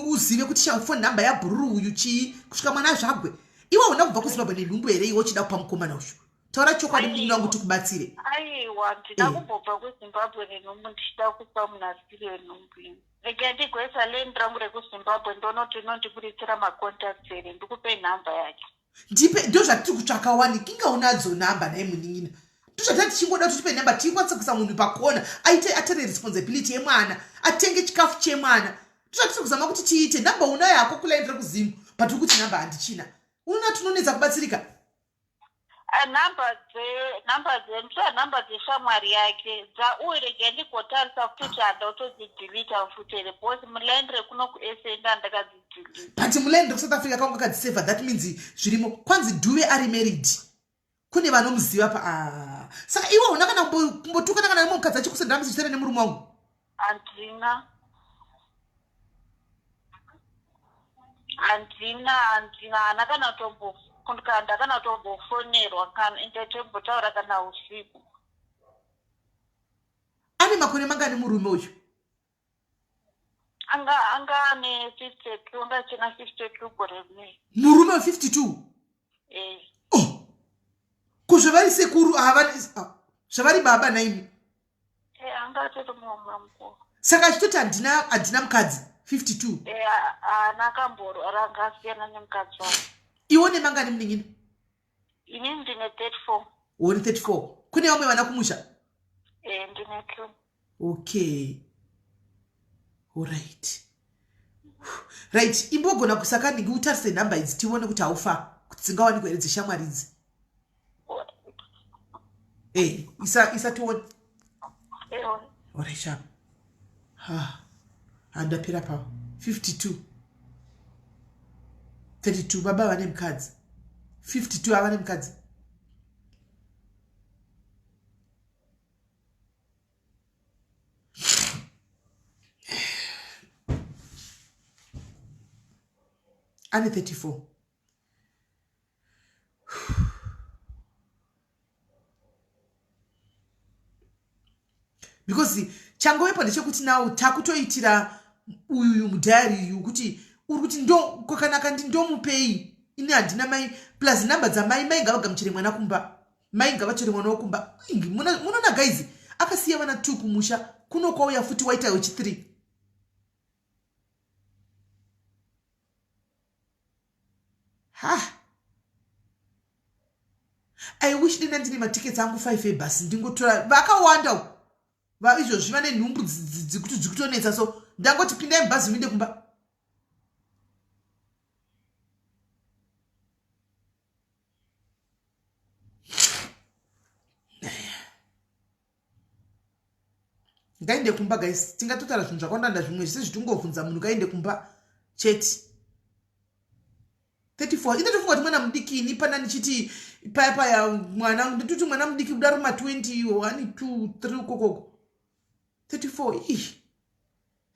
uzive kuti phone number yabhururu uyu chii kusvika mwana azvagwe. Iwe hauna kubva kuZimbabwe nenhumbu here iwe uchida kupa mukomana uyu? Taura chokwadi munin'ina wangu tikubatsire. Aiwa, ndina kumbobva kuZimbabwe nenhumbu ndichida kupa munhu asiri wenhumbu ini. Regai ndigoisa line rangu rekuZimbabwe ndonoti unondibuditsira macontacts here ndikupe nhamba yake. Ndipe, ndozvatiri kutsvaka wani, kinga unadzo nhamba nhai munin'ina. Ndozvatanga tichingoda kuti tipe nhamba tikwanise kuisa munhu pakona aite atore responsibility yemwana atenge chikafu chemwana. Ndozvatiri kuzama kuti tiite. Nhamba unayo hako kuline rekuZim but uri kuti nhamba handichina. Unoona tinonetsa kubatsirika. Nhamba dze nhamba dze ndinoda nhamba dzeshamwari yake dzauyu regai ndigotarisa futi kuti handa kutodzidelita futi here because muline rekuno kuSA ndandakadzidelita. But muline rekuSouth Africa kanga wakadziseva that means zvirimo. Kwanzi Dhuve ari married. Kune vanomuziva pa ah. Saka iwe hauna kana kumbotukana kana nemumwe mukadzi achikusendera message sere nemurume wangu? Handina. Handina, handina, haana kana kutombo ndakana kutombofonerwa kana ende tombotaura kana usiku. Ane makore mangani murume uyu? Anga anga ane 52, anga achena 52 gore rineri. Murume we 52? Eh. Oh. Ko zvavari sekuru ava zvavari baba nhaimi? Eh, anga atori mumwe mukuru. Saka achitoti handina handina mukadzi 52. Eh, haana akamborwara anga asiyana nemukadzi wake. Iwe une mangani munin'ina? Inini ndine 34. Une 34. Kune vamwe vana kumusha? Eh, ndine 2. Okay. Alright. Right, imbogona kusaka ndingi utarise nhamba idzi tione kuti haufa kuti dzingawanikwa here dzeshamwari idzi. Eh, isa isa tione. Alright, sharp. Ha. Handapera pawo. 52. 32 baba vane mukadzi. 52 ava nemukadzi. Ane 34. Because changovepo ndechekuti now takutoitira uyuyu mudhayari uyu kuti uri kuti ndo kwakanaka ndi ndomupei ini handina mai plus number dzamai mai ngavagamuchire mwana kumba mai ngavatore mwana wokumba. Munoona guys, akasiya vana 2 kumusha kuno kwauya futi waita wechi 3. Ha, I wish dina ndine matickets angu 5 ebhasi ndingotora vakawanda izvozvi vane nhumbu dzikuti dzikutonetsa, so ndangoti pindai mubhazi muinde kumba. Ngaende kumba guys, tingatotaura zvinhu zvakawanda zvimwe zvese zvitingobvunza munhu. Ngaende kumba chete. 34 inotofunga kuti mwana mudiki. Ini pana ndichiti paya paya mwana nditoti mwana mudiki kudaro ma 20 1 2 3 ukokoko. 34 ih,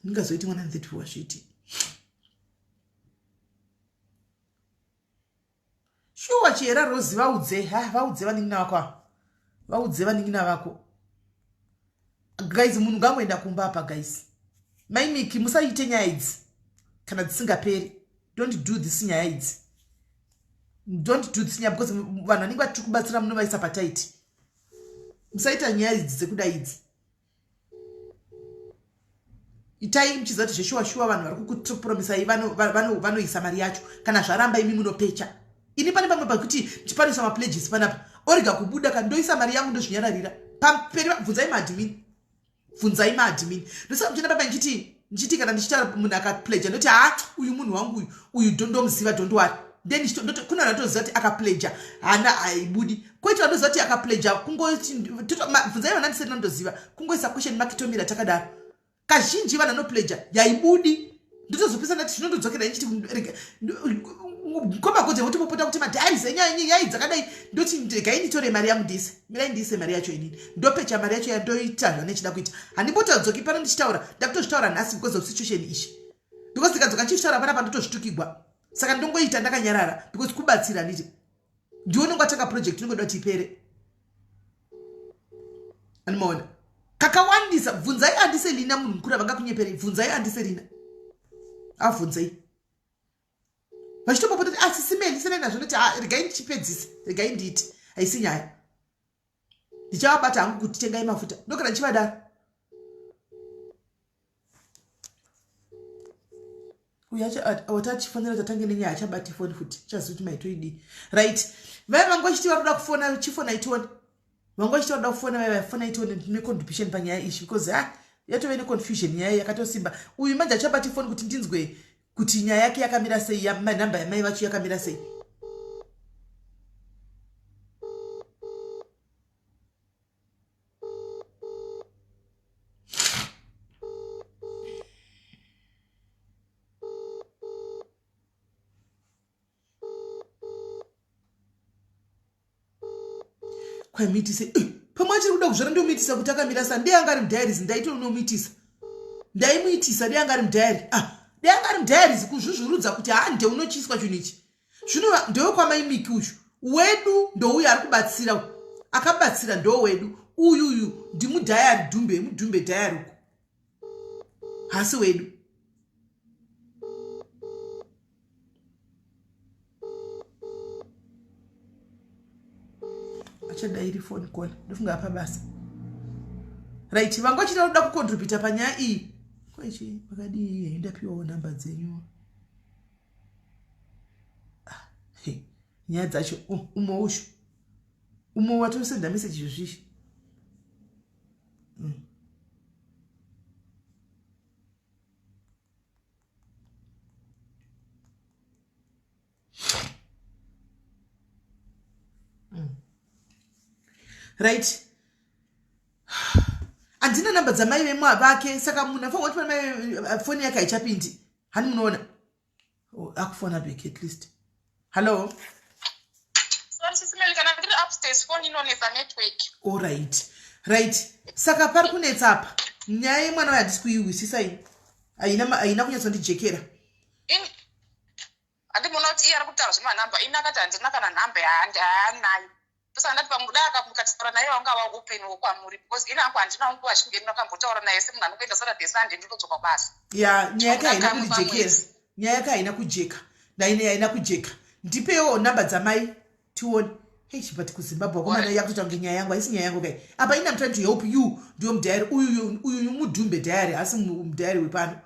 ndingazoiti mwana 34 zviiti shuwa. Chihera Rosi, vaudze ha, vaudze vanin'ina vako ava, vaudze vanin'ina vako. Guys, munhu ngangoenda kumba apa guys. Maimiki, musaite nyaya idzi kana dzisingaperi. Don't do this nyaya idzi, don't do this nyaya, because vanhu vanenge vatiri kubatsira munovaisa pataiti. Musaita nyaya idzi dzekuda idzi. Itai muchiziva kuti zveshuwa shuwa vanhu vari kukupromisai vanoisa mari yacho. Kana zvaramba, imi munopecha. Ini pane pamwe pakuti chipanoisa mapledges panapa orega kubuda, ka ndoisa mari yangu ndozvinyararira pamberi. Bvunzai maadmin, bvunzai maadmin. Ndosaka muchienda papa ndichiti kana ndichitaura munhu akapledja ndoti ha, uyu munhu wangu uyu, uyu ndomuziva, don't worry. Then kuna vanotoziva kuti akapledja hana haibudi, kwete vanoziva kuti akapledja kungoti bvunzai vana ndisati vandoziva kungoisa question mark tomira takadaro. Kazhinji vanhu vanopledja yaibudi, ndotozopisa ndati zvinondodzokera ndichiti komagodze votopopota kuti madharis enyaya dzakadai. Ndoti regai nditore mari yangu ndiise, mirai ndiise mari yacho inini, ndopecha mari yacho yandoita zvandichida kuita. Handimbotadzoki pano ndichitaura, ndakutozvitaura nhasi because of situation ichi, because ndikadzoka ndichizvitaura panapa ndotozvitukigwa. Saka ndongoita ndakanyarara because kubatsira nditi ndiwe unonge watanga project inongoda kuti ipere. Animaona kakawandisa. Bvunzai andiselina, munhu mukuru avangakunyeperei. Bvunzai andiselina, avhunzei vachitopopota kuti asisimeli senai nazvo. Ndoti regai ndichipedzisa, regai ndiiti haisi nyaya, ndichavabata hangu kuti tengai mafuta, ndogara ndichivadaro. Uyu watachifonera tatange nenyaya achabati foni futi, chazivi kuti maitoidii. Right, vai vanga vachiti vari kuda kufona, chifona itione. Vanga vachiti vari kuda kufona, vai vafona itione necontribution panyaya ishi, because ha, yatove neconfusion nyaya yakatosimba. Uyu manje achabati foni kuti ndinzwe kuti nyaya yake yakamira sei, nhamba yamai vacho yakamira sei. Kwaimuitise eh, pamwe achiri kuda kuzvara, ndomuitisa kuti akamira sa ndiye anga ari mudiaries. Ndaitonomuitisa, ndaimuitisa ndiye anga ari mudiary. Ah, ndiye anga ari mudiaries kuzvuzvurudza kuti hande unochiswa chinhu ichi. Zvino ndewekwamaimiki uyu, wedu ndouyu ari kubatsira, akabatsira ndo wedu uyuyu, ndimudhayari dhumbe, mudhumbe dhayari uku hasi wedu. Achadairi phone call, ndofunga apa basa. Right, vanga vachida kuda kucontributa panyaya iyi koichi vakadii? Ndapiwawo nhamba dzenyu. Ah, nyaya dzacho, oh, umwe ushu umwe watosenda message izvozvizvi. Right, handina namba dzamai vemwa vake, saka munhu afanira kuti mai foni yake haichapindi. Hani munoona, oh, akufona back at least. Hallo. upstairs foni inonetsa network. Allright, right. Saka pari kunetsa apa nyaya yemwana wayo handisi kuihwisisa ini, haina kunyatsondijekera. Handimuona kuti iye ari kutaura zvemanhamba, ini akati handina kana nhamba yaanayo. Ndosaka ndati pamwe kudai mukataura naye wanga va open wokwamuri, because ini hangu handina nguva zhinji ndinokambotaura naye semunhu anongoenda Saturday, Sunday, ndinodzoka kubasa. Ya, nyaya yake haina kundijekera, nyaya yake haina kujeka, ndaine haina kujeka. Ndipewo nhamba dzamai tione. Hey, but kuZimbabwe wakomana yakutoita kunge nyaya yangu haisi nyaya yangu kai apa. Ini am trying to help you. Ndiyo mudiary uyu, uyu mudhumbe diary, hasi mudiary wepano.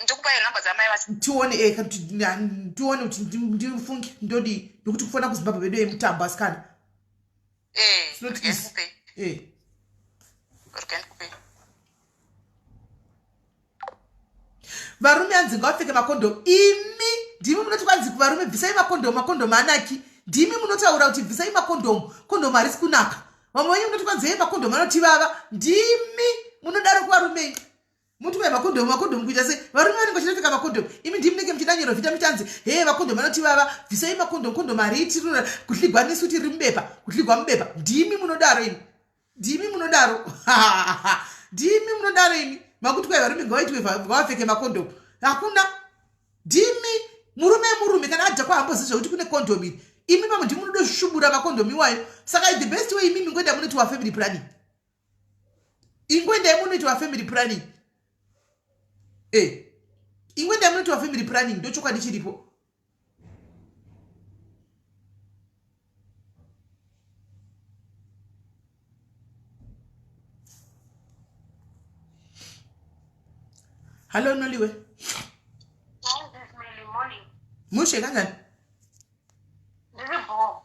Ndikupai nhamba dzamai vacho. Tione, tione kuti ndifunge ndodii, nokuti kufona kuZimbabwe vedu yemutambo asikana. It's not Regai easy. ndikupei. Regai ndikupei. Varume hanzi ngavapfeke makondomu. Imi ndimi munoti kwanzi kuvarume bvisai makondomu, makondomu anaki. Ndimi munotaura kuti bvisai makondomu, kondomu harisi kunaka. Vamwe venyu munoti kwanzi hei, makondomu anotivava. Ndimi munodaro kuvarume imi, muti kwai makondomu, makondomu kuita sei? Varume vanenge vachitopfeka makondomu, imi ndimi munenge muchida vhita muchanzi hee, makondomu anotivava, bvisai makondomu, kondomu hariiti rinoda kuhligwa nesu tiri mubepa, kuhligwa mubepa. Ndimi munodaro imi, ndimi munodaro, ndimi munodaro imi. Makuti kwai varume ngavaitwe, ngavapfeke makondomu. Hakuna, ndimi murume. Murume kana adhakwa hambozivi zvekuti kune kondomu iri. Imi pamwe ndimi munodosvubura makondomu iwayo. Saka the best way, imimi ngoenda munoitiwa family planning, ingoendai munoitiwa family planning. Ingoendai munoitiwa family planning, ndochokwadi chiripo. Hallo Noliwe. Hi, this is Mary. Morning. Mushe, kanjani? Ndiri bho.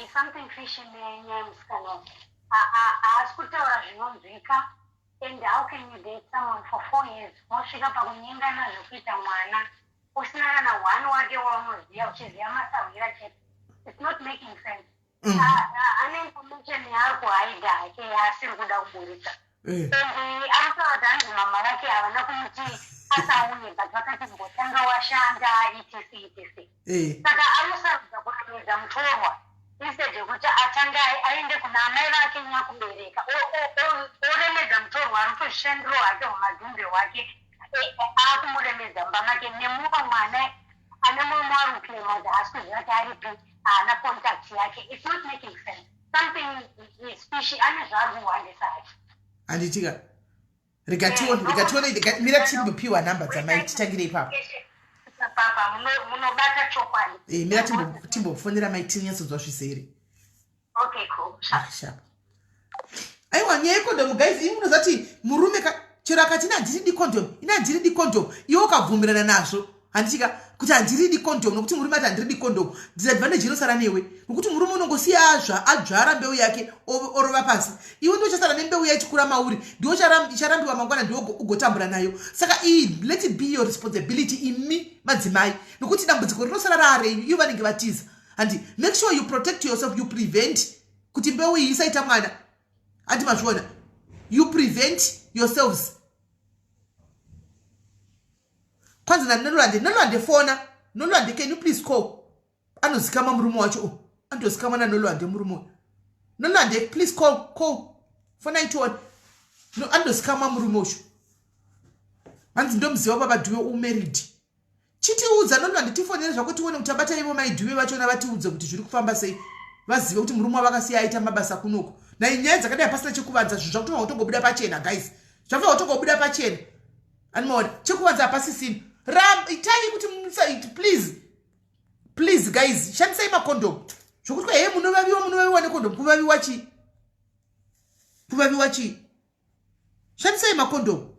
Is something fishy nenyaya yemusikana uyu. Haasi kutaura zvinonzwika. And how can you date someone for 4 years, mosvika pakunyengana zvekuita mwana, usina kana one wake waunoziva, uchiziva masahwira chete? It's not making sense. Ane information yaari kuhaidha hake yaasiri kuda kuburitsa. And arikutaura kuti hanzi mama vake havana kumuti asauye, but vakati mbotanga washanda, etc etc. Saka anosarudza kuremedza mutorwa instead yekuti atange aende kuna amai vake nyakubereka. Oremedza mutorwa ari kutoshandiro hake mumadhumbe hwake, aakumuremedza mumba make nemumwe mwana ane murume wari kuclaima kuti haasi kuziva kuti aripi, haana contact yake. It's not making sense. Something is fishy, ane zvaari kuwandisa hake. Handitika, rega tione, rega tione, mira timbopiwa nhamba dzamai titangire ipapo. Papa munobata chokwadi. Mira timbofonera mai tinyatsonzwa zvizere. Okay, cool. Ah, sharp. Aiwa, nyaya yekondomu guys, imi munozati murume chero akati ine handiridi kondomu, ine handiridi kondomu, iwe ukabvumirana nazvo, handitika, kuti handiridi kondomu, nokuti murume ati handiridi kondomu, disadvantage inosara newe, nokuti murume unongosiya azva adzvara mbeu yake orova pasi. Iwe ndiwo uchasara nembeu yaichikura mauri, ndiwo icharambiwa mangwana, ndiwo ugotambura nayo. Saka iyi, let it be your responsibility imi madzimai, nokuti dambudziko rinosara raarenyu, ivo vanenge vatiza. Handi, make sure you protect yourself, you prevent kuti mbeu iyi isaita mwana. Handi mazviona? You prevent yourselves. Kwanzi nanolwande, Nolwande fona. Nolwande, can you please call? Anozikama murume wacho o, anotozikamwa naNolwande murume uyu. Nolwande, please call, call, fonai tione. No, anotozikamwa murume ucho. Hanzi ndomuziva baba Dhuve, umarried. Chitiudza Nolwande, tifonere zvako tione kuti abata ivo mai Dhuve vachona, vatiudze kuti zviri kufamba sei, vazive kuti murume wavakasiya aita mabasa kunoko. Nai nyaya dzakadai pasina chekuvanza, zvinhu zvakutofa kutongobuda pachena guys, zvafa kutongobuda pachena. Animaona chekuvanza hapasisina. Itai kuti please, please guys, shandisai makondomu. Zvokuti kwa he munovaviwa, munovaviwa nekondomu, kuvaviwa chii? Kuvaviwa chii? Shandisai makondomu,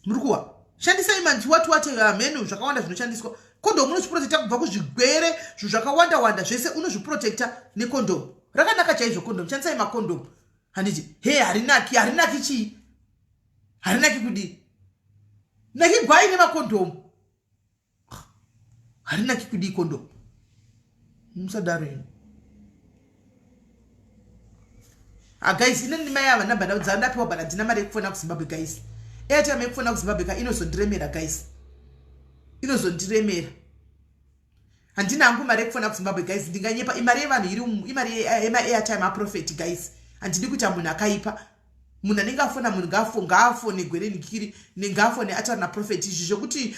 muri kuwa shandisai manzi wati wati hameno zvakawanda zvinoshandiswa. Kondomu unozviprotecta kubva kuzvigwere, zvinhu zvakawanda wanda zvese unozviprotecta nekondomu. Rakanaka chaizvo kondomu, shandisai makondomu. Handiti he harinaki, harinaki chii? Harinaki kudii? Naki gwai nemakondomu. Harinaki kudii kondomu? Musadaro imi. Ah guys, inini mai ava namba dzandapiwa, but handina mari yekufona kuZimbabwe guys. Airtime yekufona kuZimbabwe ka inozondiremera guys, inozondiremera. Handina hangu mari yekufona kuZimbabwe guys, ndinganyepa. Imari yevanhu iri umu, imari yema-airtime aprofeti guys. Handidi kuita munhu akaipa. Munhu anenge afona munhu ngaafone gwere nikiri ngaafone ataura naprofeti. Izvi zvekuti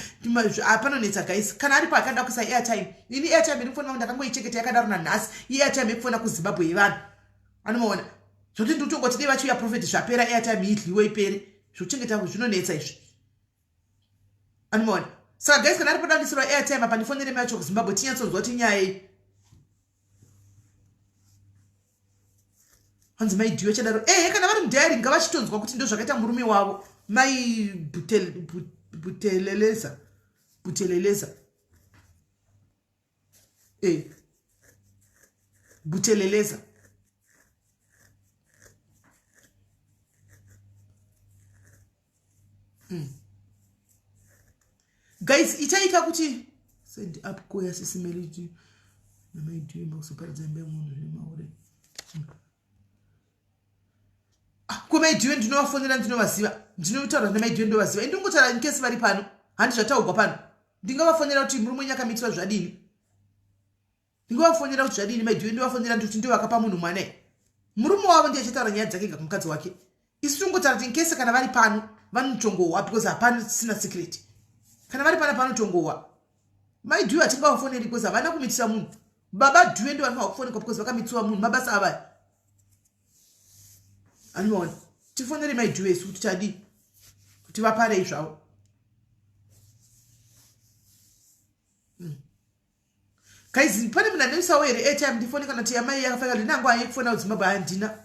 panonetsa guys. Kana aripo akada kuisa airtime, ini airtime iri kufona ndakangoichengeta yakadaro nanhasi. Iairtime yekufona kuZimbabwe yevanhu. Anomaona zvekuti ndikutongoti dei vachiuya profeti zvapera airtime idliwe ipere. Zvekuchengeta zvinonetsa izvi. Anomaona. Saka guys kana aripo dandisirwa airtime apa ndifonere mai vacho kuZimbabwe tinyatsonzwa kuti nyaya iyi. Hanzi mai Dhiyo chadaro. Ehe kana vari mudiary ngavachitonzwa kuti ndozvakaita murume wavo. Mai Buteleleza. Buteleleza. Buteleleza. Guys, itaika kuti send up koya sisi Melody namai Dhiyo makuzoparadza imba yemunhu zvemaure. Ko mai Dhiyo ndinovafonera, ndinovaziva, ndinotaura namai Dhiyo ndovaziva. Indingotaura in case vari pano, handi zvataugwa pano. Ndingavafonera kuti murume wenyu akamitiswa zvadini. Ndingavafonera kuti zvadini mai Dhiyo, ndovafonera ndikuti ndivo vakapa munhu mwana. Murume wavo ndiye achataura nyaya dzake kumukadzi wake. Isu tingotaura kuti in case kana vari pano vanotongohwa because hapana tisina secret. Kana vari pano panotongohwa. Mai Dhiyo hatingavafoneri because havana kumitisa munhu. Baba Dhiyo ndivo vanofanirwa kufonekwa because vakamitiwa munhu mabasa avaya. Anoona tifonere mai Dhiyo isu kuti tadii kuti vaparei zvavo. Guys, pane munhu anoisawo here airtime ndifone kana kuti yamai yakafanira ndinango aye kufona kuZimbabwe handina.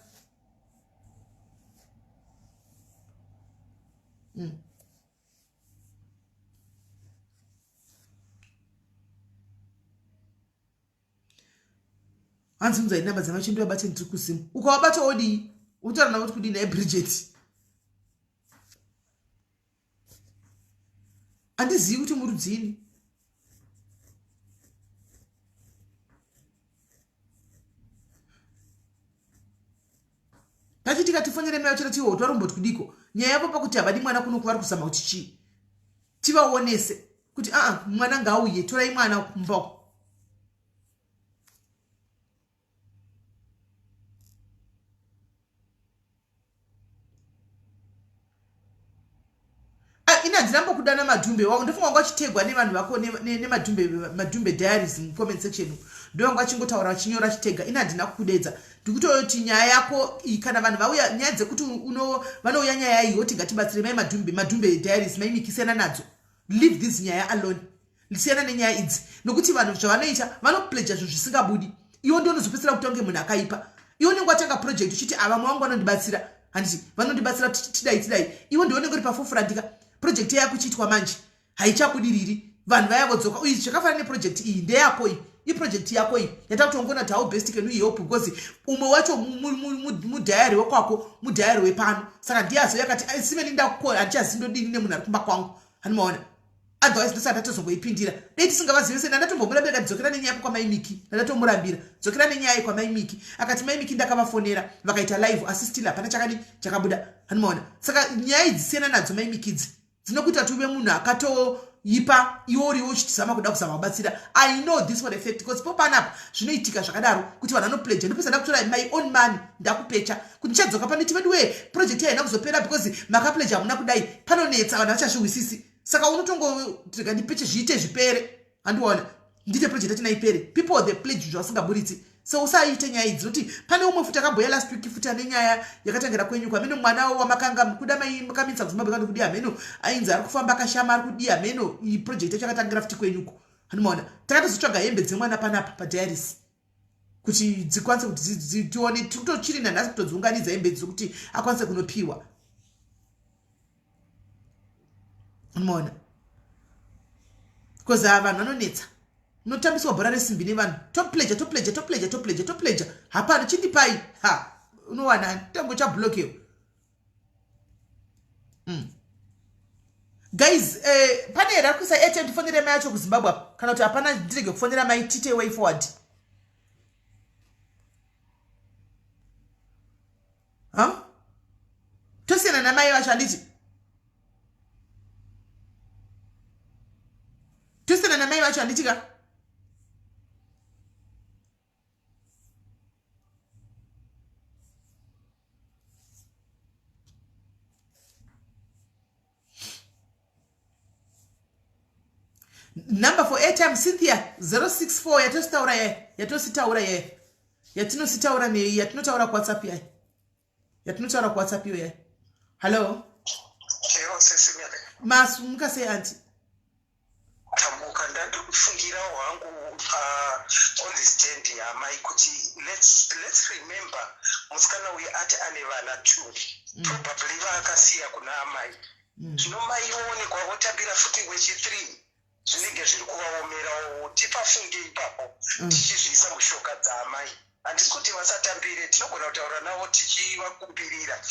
Hanzi unzai namba dzamachindu vabate ndiri kuzimu. Ukavabata wodii? Utaura navo kuti kudii naye Bridget? Handizivi kuti murudzini. Tati tikatifonere mai vacho tati twarumboti kudiko. Nyaya yavo pakuti havadi mwana kuno kuvari kuzama kuti chii. Tivaonese kuti aa mwana ngaauye, torai mwana kumba uko. Ini handina mbokudana Madhumbe wako, ndofunga wanga uchitegwa nevanhu vako nemadhumbe, Madhumbe Diaries mucomment section. Ndovanga vachingotaura vachinyora chitega. Ini handina kukudedza. Ndikutoti nyaya yako iyi kana vanhu vauya nyaya dzekuti vanouya nyaya iyi woti ngatibatsire mai Madhumbe, Madhumbe Diaries maimikisena nadzo. Leave this nyaya alone. Siyana nenyaya idzi nokuti vanhu zvavanoita vanopledja zvinhu zvisingabudi. Iwe ndiwe unozopedzisira kuita kunge munhu akaipa. Iwe unenge watanga project uchiti vamwe vangu vanondibatsira, handiti vanondibatsira tidai tidai. Iwe ndiwe unenge uri pafofurandika. Project yako ichiitwa manje haichabudiriri, vanhu vaya vodzoka. Uyu zvakafanana neproject iyi ndeyako iyi, iproject yako iyi yatakutongoona kuti how best can we help, because umwe wacho mudiary wekwako, mudiary wepano, saka ndiye azouya akati simeni ndakukona handichazivi ndodini nemunhu ari kumba kwangu, handimaona. Otherwise ndosati tatozongoipindira. Dei tisingavazive sei, ndandatombomurambira kati dzokera nenyaya yako kwamai Miki. Ndandatomurambira dzokera nenyaya iyi kwamai Miki. Akati mai Miki ndakavafonera vakaita live asi still hapana chakadi chakabuda. Handimaona. Saka nyaya idzi siyana nadzo mai Miki idzi. Dzinokuita kuti uve munhu akatoipa iwe uriwe uchitizama kuda kuzama kubatsira. I know this for a fact because po panapa zvinoitika zvakadaro kuti vanhu vanopledge. Ndopesa ndakutora my own money ndakupecha kuti ndichadzoka pano ti veduwee project haina kuzopera because makapledge hamuna kudai. Panonetsa vanhu vachazvihwisisi. Saka unotongo ndipeche zviite zvipere. Handiona ndiite project yacho naipere. People they pledge zvasingaburitsi. So usaite nyaya idzi nokuti pane umwe futi akamboya last week futi ane nyaya yakatangira kwenyu kwameno mwana wamakanga kuda mai makamisa kuZimbabwe kana kudii hameno ainzi ari kufamba akashama ari kudii hameno iyi project yacho yakatangira futi kwenyuko. Handimaona takatozotsvaga hembe dzemwana panapa padiaries kuti dzikwanise kuti tione tikutochiri nanhasi kutodziunganidza hembe idzi kuti akwanise kunopiwa. Unoona? Because ava vanhu vanonetsa. Unotambiswa bhora resimbi nevanhu. Top pleasure, top pleasure, top pleasure, top pleasure, top pleasure. Hapana chindipai. Ha. Unowana tango cha block yo. Guys, pane here ari kuisa airtime tifonere mai acho kuZimbabwe apa? Kana kuti hapana ndirege kufonera mai tite way forward. Huh? Tosiyana namai vacho handiti? Tosiyana namai vacho handiti ka? Number for airtime, Cynthia, 064 yatositaura yaya, yatositaura yaya, yatinositaura nei, yatinotaura kuWhatsApp yaya, yatinotaura kuWhatsApp iyo yaya. Hallo. Hello, sisi Mele. Masumuka sei, aunty? Tamuka. Ndandikufungirawo hangu on the stand yamai kuti let's remember musikana uyu ati ane vana two, probably vaakasiya kuna amai. Zvino mai voonekwa votambira futi wechi3, zvinenge zviri kuvaomerawo. Tipafunge ipapo, tichizviisa mushoka dzaamai. Handisi kuti vasatambire, tinogona kutaura navo tichivakumbirira,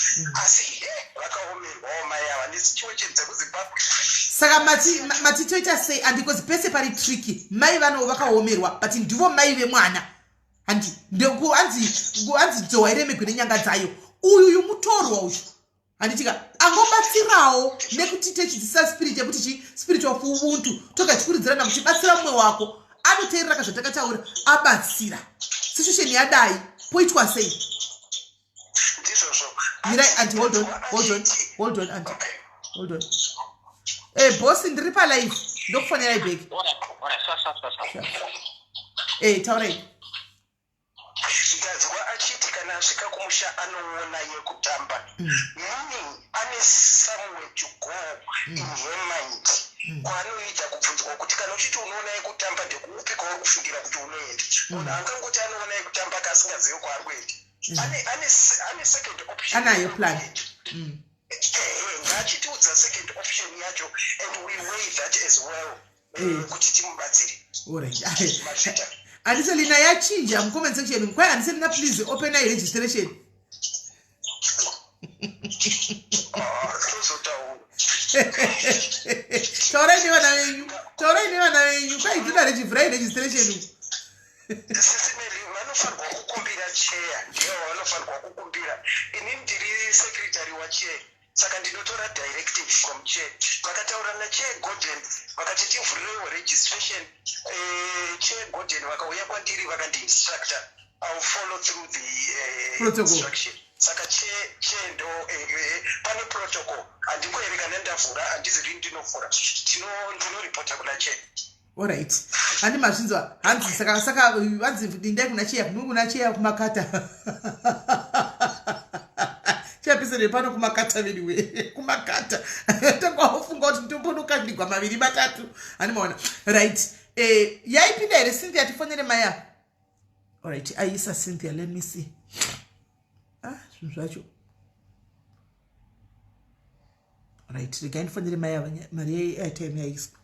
asi vakaomerwawo mai ava nesituation dzekuZimbabwe. Saka mati toita sei? And because pese pari tricky, mai vano vakaomerwa, but ndivo mai vemwana. Handi hanzi dzowa iremegwe nenyanga dzayo. Uyu mutorwa uyu, handitika angobatsirawo nekuti techidzisa spirit yekuti chi spirit of ubuntu, toga tikurudzirana kuti batsira mumwe wako. Anoteerera kazvatakataura, abatsira. Situation yadai, poitwa sei? Ndizvozvo. Mirai, aunty, hold on, hold on, hold on, aunty, hold on. Bosi, ndiri palive, ndokufonerai back. Taurai. Ndazwa achiti kana asvika kumusha anoona yekutamba, meaning ane somewhere to go in her mind kwaanoita kubvunzwa kuti kana uchiti unoona yekutamba, ndekuupi kwauri kufungira kuti unoenda? Munhu angangoti anoona yekutamba kaasingazivi kwaari kuenda. Ane second option. Anayo plan. Ngaachitiudza second option yacho and we weigh that as well, kuti timubatsire. Alright. Mazvita. Aunty Selina yachinja mucomment section. Kwai, Aunty Selina, please open i registration. Ah, tozotaura. Taurai nevana venyu, taurai nevana venyu. Kwai toda rechivhurai registration. Sisi Meli, vanofanirwa kukumbira chair, ndivo vanofanirwa kukumbira. Ini ndiri secretary wachair, saka ndinotora directive from chair. Vakataura nachair Gordon vakati tivhurirewo registration. Chair Gordon vakauya kwandiri vakandiinstructa. I will follow through the Protocol. instruction. Saka chair ndo pane protocol. Handingoerekana ndavhura, handiziri ndinovhura. Ndinoripota kuna chair. Alright, handi mazvinzwa. Hanzi saka hanzi ndindai kuna chair, kuni kuna chair kumakata. Chapisere pano kumakata vediwe, kumakata tangawafunga kuti ndombonokandigwa maviri matatu. Handi maona? Right. Yaipinda here, Cynthia? Tifonere maya. Alright, aisa Cynthia. Let me see. Ah, zvinhu zvacho. Right, regai ndifonere maya. Mari yeairtime yaiswa.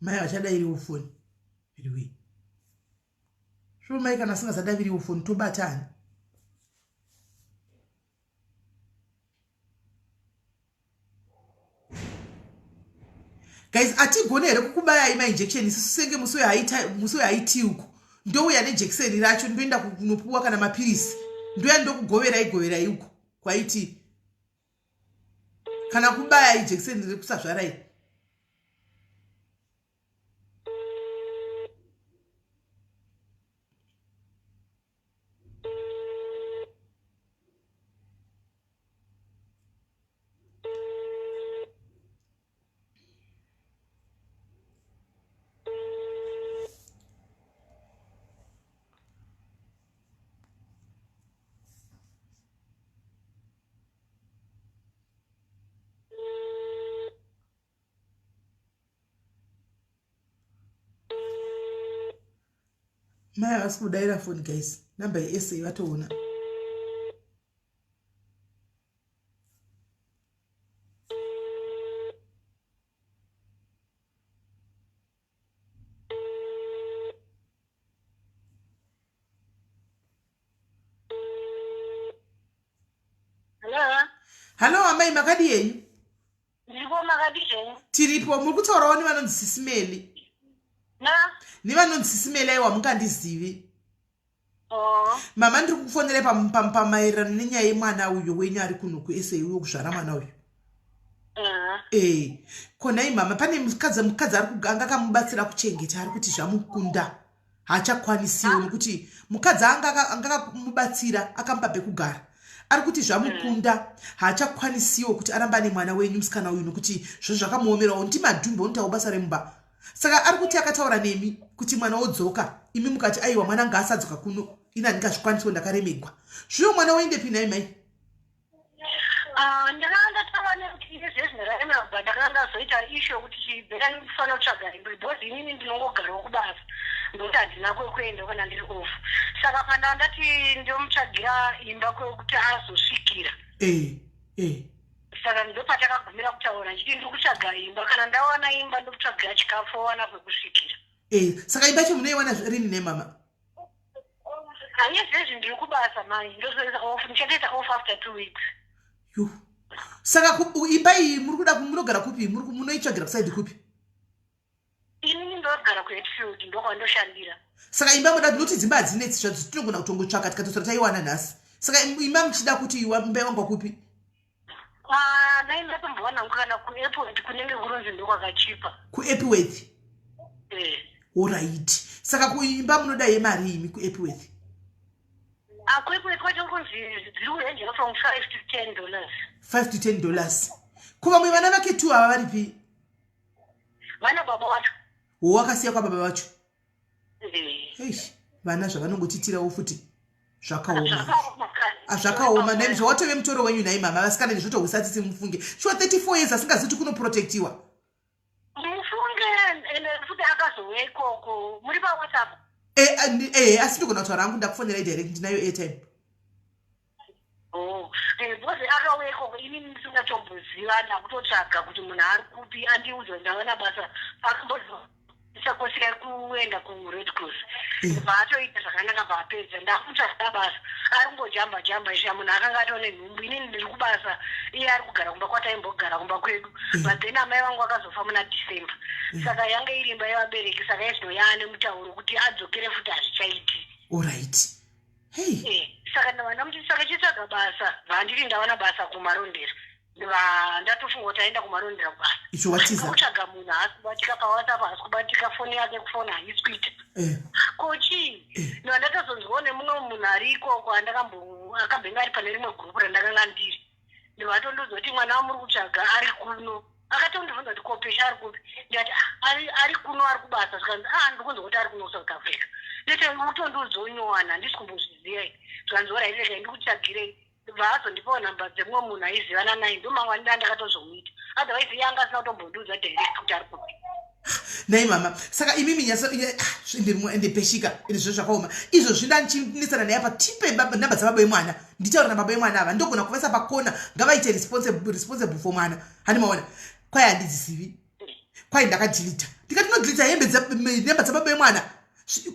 Mai vachadairiwo foni anyway. Svo mai kana asingasadaviriwo foni, tobatani. Guys, atigone here kukubayai mainjection isusu senge musi wehaiti uku? Ndouya nejekiseni racho, ndoenda kunopuwa kana mapirisi, ndoya ndokugoverai goverai uku kwaiti kana kubaya ijekiseni rekusazvarai. Mai havasi kudaira foni guys, namba yesa vatoona. Hello. Hallo amai, makadi yenyu? Ndiripo, makadi zvenyu? Tiripo. Muri kutaurawo nevanonzi Sisimeli. Na? Nevanonzi Sisimeli, aiwa mungandizivi. Oh. Mama, ndiri kukufonerai pamaererano nenyaya yemwana uyo wenyu ari kuno kuSA, uyo kuzvara mwana uyu. Ee, konai mama, pane mukadzi ari anga akamubatsira kuchengeta, ari kuti zvamukunda, haachakwanisiwo nekuti mukadzi anga akamubatsira akamupa pekugara, ari kuti zvamukunda, haachakwanisiwo kuti aramba ane mwana wenyu musikana uyu, nekuti zvo zvakamuomerawo. Ndimadhumbe unoitawo basa remumba, saka ari kuti akataura nemi kuti mwana wodzoka, imi mukati aiwa, mwana ngaasadzoka kuno, ini handingazvikwanisiwo, ndakaremegwa. Zvino mwana woendepi nhai mai? Ah, ndakanga ndataura nekuti nezvezvinaraemabva, ndakanga ndazoita issue yokuti chibhera ndikufanira kutsvaga imba, because inini ndinongogarawo kubasa nokuti handina kwekuenda kana ndiri off. Saka pandaa ndati ndomutsvagira imba kwekuti azosvikira. Eh, eh. Saka ndopatakagumira kutaura, ndichiti ndiri kutsvaga imba, kana ndawana imba ndokutsvagira chikafu, owana kwekusvikira. Eh, saka imba yacho munoiwana rini nemama? Haizvezvi ndiri kubasa mai, ndozoita off, ndichatoita off after 2 weeks. Yu. Saka imba iyi muri kuda munogara kupi? Munoitsvagira kusaidi kupi? Inini ndogara kuHatfield, ndokwandoshandira. Saka imba muda noti dzimba hadzinetsi zvadzo, tinogona kutongotsvaka tikatosara taiwana nhasi. Saka imba muchida kuti imba yawangwa kupi? Ah, dai ndatombowana hangu kana kuAirport kunenge kurunzi ndokwakachipa. KuEpworth? Eh. Alright, saka kuimba munoda yemari imi kuEpworth? Ah, kuAirport kwacho kunzi dziri kurenjera from $5 to $10. $5 to $10. Ko vamwe vana vake two ava varipi? Vana baba vacho. Wo, wakasiya kwababa vacho? Eh. Eish, vana zvavanongotitirawo futi, zvakaoma. Zvakaoma kani. Ah, zvakaoma nai, zvawatove mutoro wenyu nhai mama. Vasikana, ndizvotohwisa tsitsi mufunge. Shuwa, 34 years asingazivi kuti kunoprotectiwa. Mufunge, ende futi akazouya ikoko muri paWhatsApp. Eh, asi ndogona kutaura hangu, ndakufonerai direct, ndinayo airtime. Oh, because akauya ikoko inini ndisingatomboziva, ndakutotsvaga kuti munhu ari kupi, andiudza kuti ndawana basa, akamboisa kosi yekuenda kuRed Cross. Vaatoita zvakanaka, vaapedza, ndakutsvaga basa, ari kungojamba jamba isha. Munhu akanga atone nhumbu, inini ndiri kubasa, iye ari kugara kumba kwataimbogara kumba kwedu. But then amai vangu akazofa muna December, saka yange iri imba yevabereki, saka izvino yaane mutauro kuti adzokere futi hazvichaiti. Alright, hey. Saka ndavana muti saka chitsvaga basa, vanditi ndawana basa kuMarondera, ndatofunga kuti aenda kuMarondera kubasa. Icho watiza. Kutsvaga munhu haasi kubatika paWhatsApp, haasi kubatika, foni yake kufona haisi kuita. Ko chii? Ndova ndatozonzwawo nemumwe munhu ari ikoko akambenge ari pane rimwe gurupu randakanga ndiri, ndivatondoudza kuti mwana wamuri kutsvaga ari kuno. Akatondibvunza kuti kopesha ari kupi, ndikati "Ah, ari kuno, ari kubasa." Zvikanzi, "Ah, ndiri kunzwa kuti ari kuno South Africa." Ndoti utondiudzawo nyowani, handisi kumbozviziva ini. Zvikanzi, "Alright, regai ndikutsvagirei." Vaazondipawo nhamba dzemumwe munhu aizivana naye, ndomangwanida ndakatozomuita, otherwise iye anga asina kutombondiudza direct kuti ari kupi. Nai mama, saka imimi nyasa ende peshika, ende zvo zvakaoma izvo. Zvindanichinetsana naye apa, tipe namba dzababa vemwana, nditaura nababa vemwana ava, ndogona kuvaisa pakona, ngavaite responsible for mwana. Hani maona, kwai handidzizivi, kwai ndakadhilita, ndikati nodhilita hembe namba dzababa vemwana.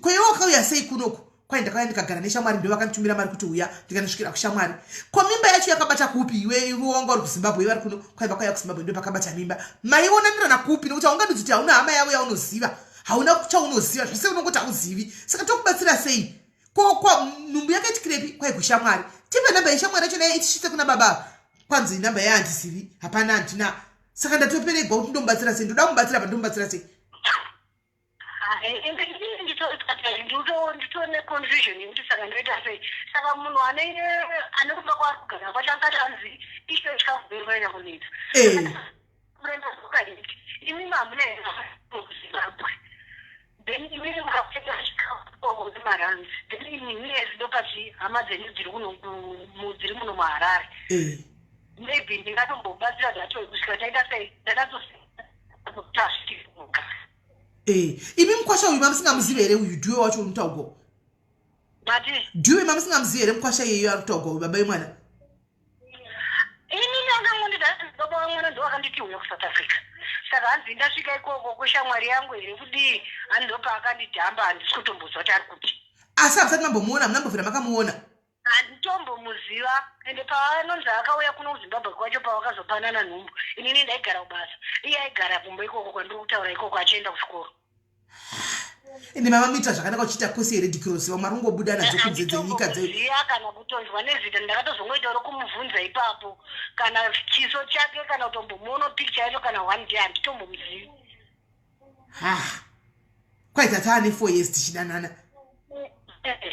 Kwaiwe wakauya sei kunoku? Kwai ndakauya ndikagara neshamwari, ndo vakanditumira mari kuti uya, ndikanosvikira kushamwari. Ko mimba yacho yakabata kupi? Iwe iwe wanga uri kuZimbabwe, iwe vari kuno. Kwai vakauya kuZimbabwe, ndo pakabata mimba. Maionanirana kupi? Nekuti haungandiudzi kuti hauna hama yavo yaunoziva, hauna chaunoziva, zvese unongoti hauzivi. Saka tokubatsira sei? Ko kwa nhumbu yakaitikirepi? Kwai kushamwari. Tipe namba yeshamwari yacho naye itisvitse kuna baba. Kwanzi namba yahandizivi, hapana, handina. Saka ndatoperegwa kuti ndomubatsira sei, ndoda kumubatsira pa ndomubatsira sei? Nditone confusion yekuti saka ndoita sei. Saka munhu ane kumba kwaari kugara kwacho angati anzi isho chikafu kuenda kunetsa. Imi hamuna kuZimbabwe, then imimi mukakutenga chikafu nemaranzi, then imimi ndopati hama dzenyu dziri kuno dziri muno muHarare. Maybe ndingatombobatsira zvacho kusvika taita sei ndakatosvika. Imi mukwasha uyu mamusingamuzivi here, uyu dhuwe wacho unotaugo? Mati? Dewey mamusingamuzivi here mukwasha iyeyo ari kutaurwa baba vemwana? Inini akangonditi hanzi baba vamwana ndovakanditi uya kuSouth Africa. Saka hanzi ndasvika ikoko kweshamwari yangu here kudii hanzi ndopaakandidhamba handisi kutombozwa kuti ari kupi. Asi hamusati mambomuona, hamuna mbovhira makamuona? Handitombomuziva ende paanonzi akauya kuno kuZimbabwe kwacho pavakazopanana nhumbu inini ndaigara kubasa iye aigara kumba ikoko kwandiri kutaura ikoko achienda kuchikoro. Ende mama muita zvakanaka uchiita kosi yeRed Cross vamwe vari kungobuda nadzo kunze dzenyika dze Handitombomuziva kana kutonzwa nezita ndakatozongoita rokumubvunza ipapo kana chiso chake kana kutombomuona picture yacho kana one day handitombomuzivi. Ha kwaita taane 4 years tichidanana.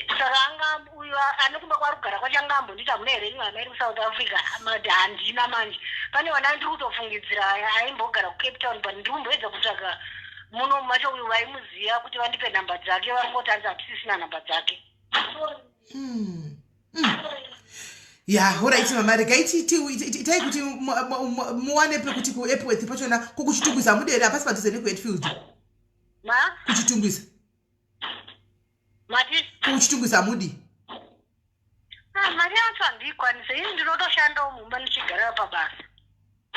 Saka anga uyo ane kumba kwaari kugara kwacho anga ambonditi hamuna here imwe hama iri kuSouth Africa mati handina manje pane vana ndiri kutofungidzira aimbogara kuCape Town but ndiri kumboedza kutsvaga muno macho uyu vaimuziva kuti vandipe nhamba dzake vari kungoti hanzi hatisisina nhamba dzake. Ya, alright mama, regai itai kuti muwane pekuti kuEpworth pachona kukuChitungwiza hamudi here? Hapasi padhuze nekuHatfield? Ma? KuChitungwiza. Mati? KuChitungwiza hamudi? Ah, mari yacho handiikwanise ini ndinotoshandawo mumba ndichigara pabasa.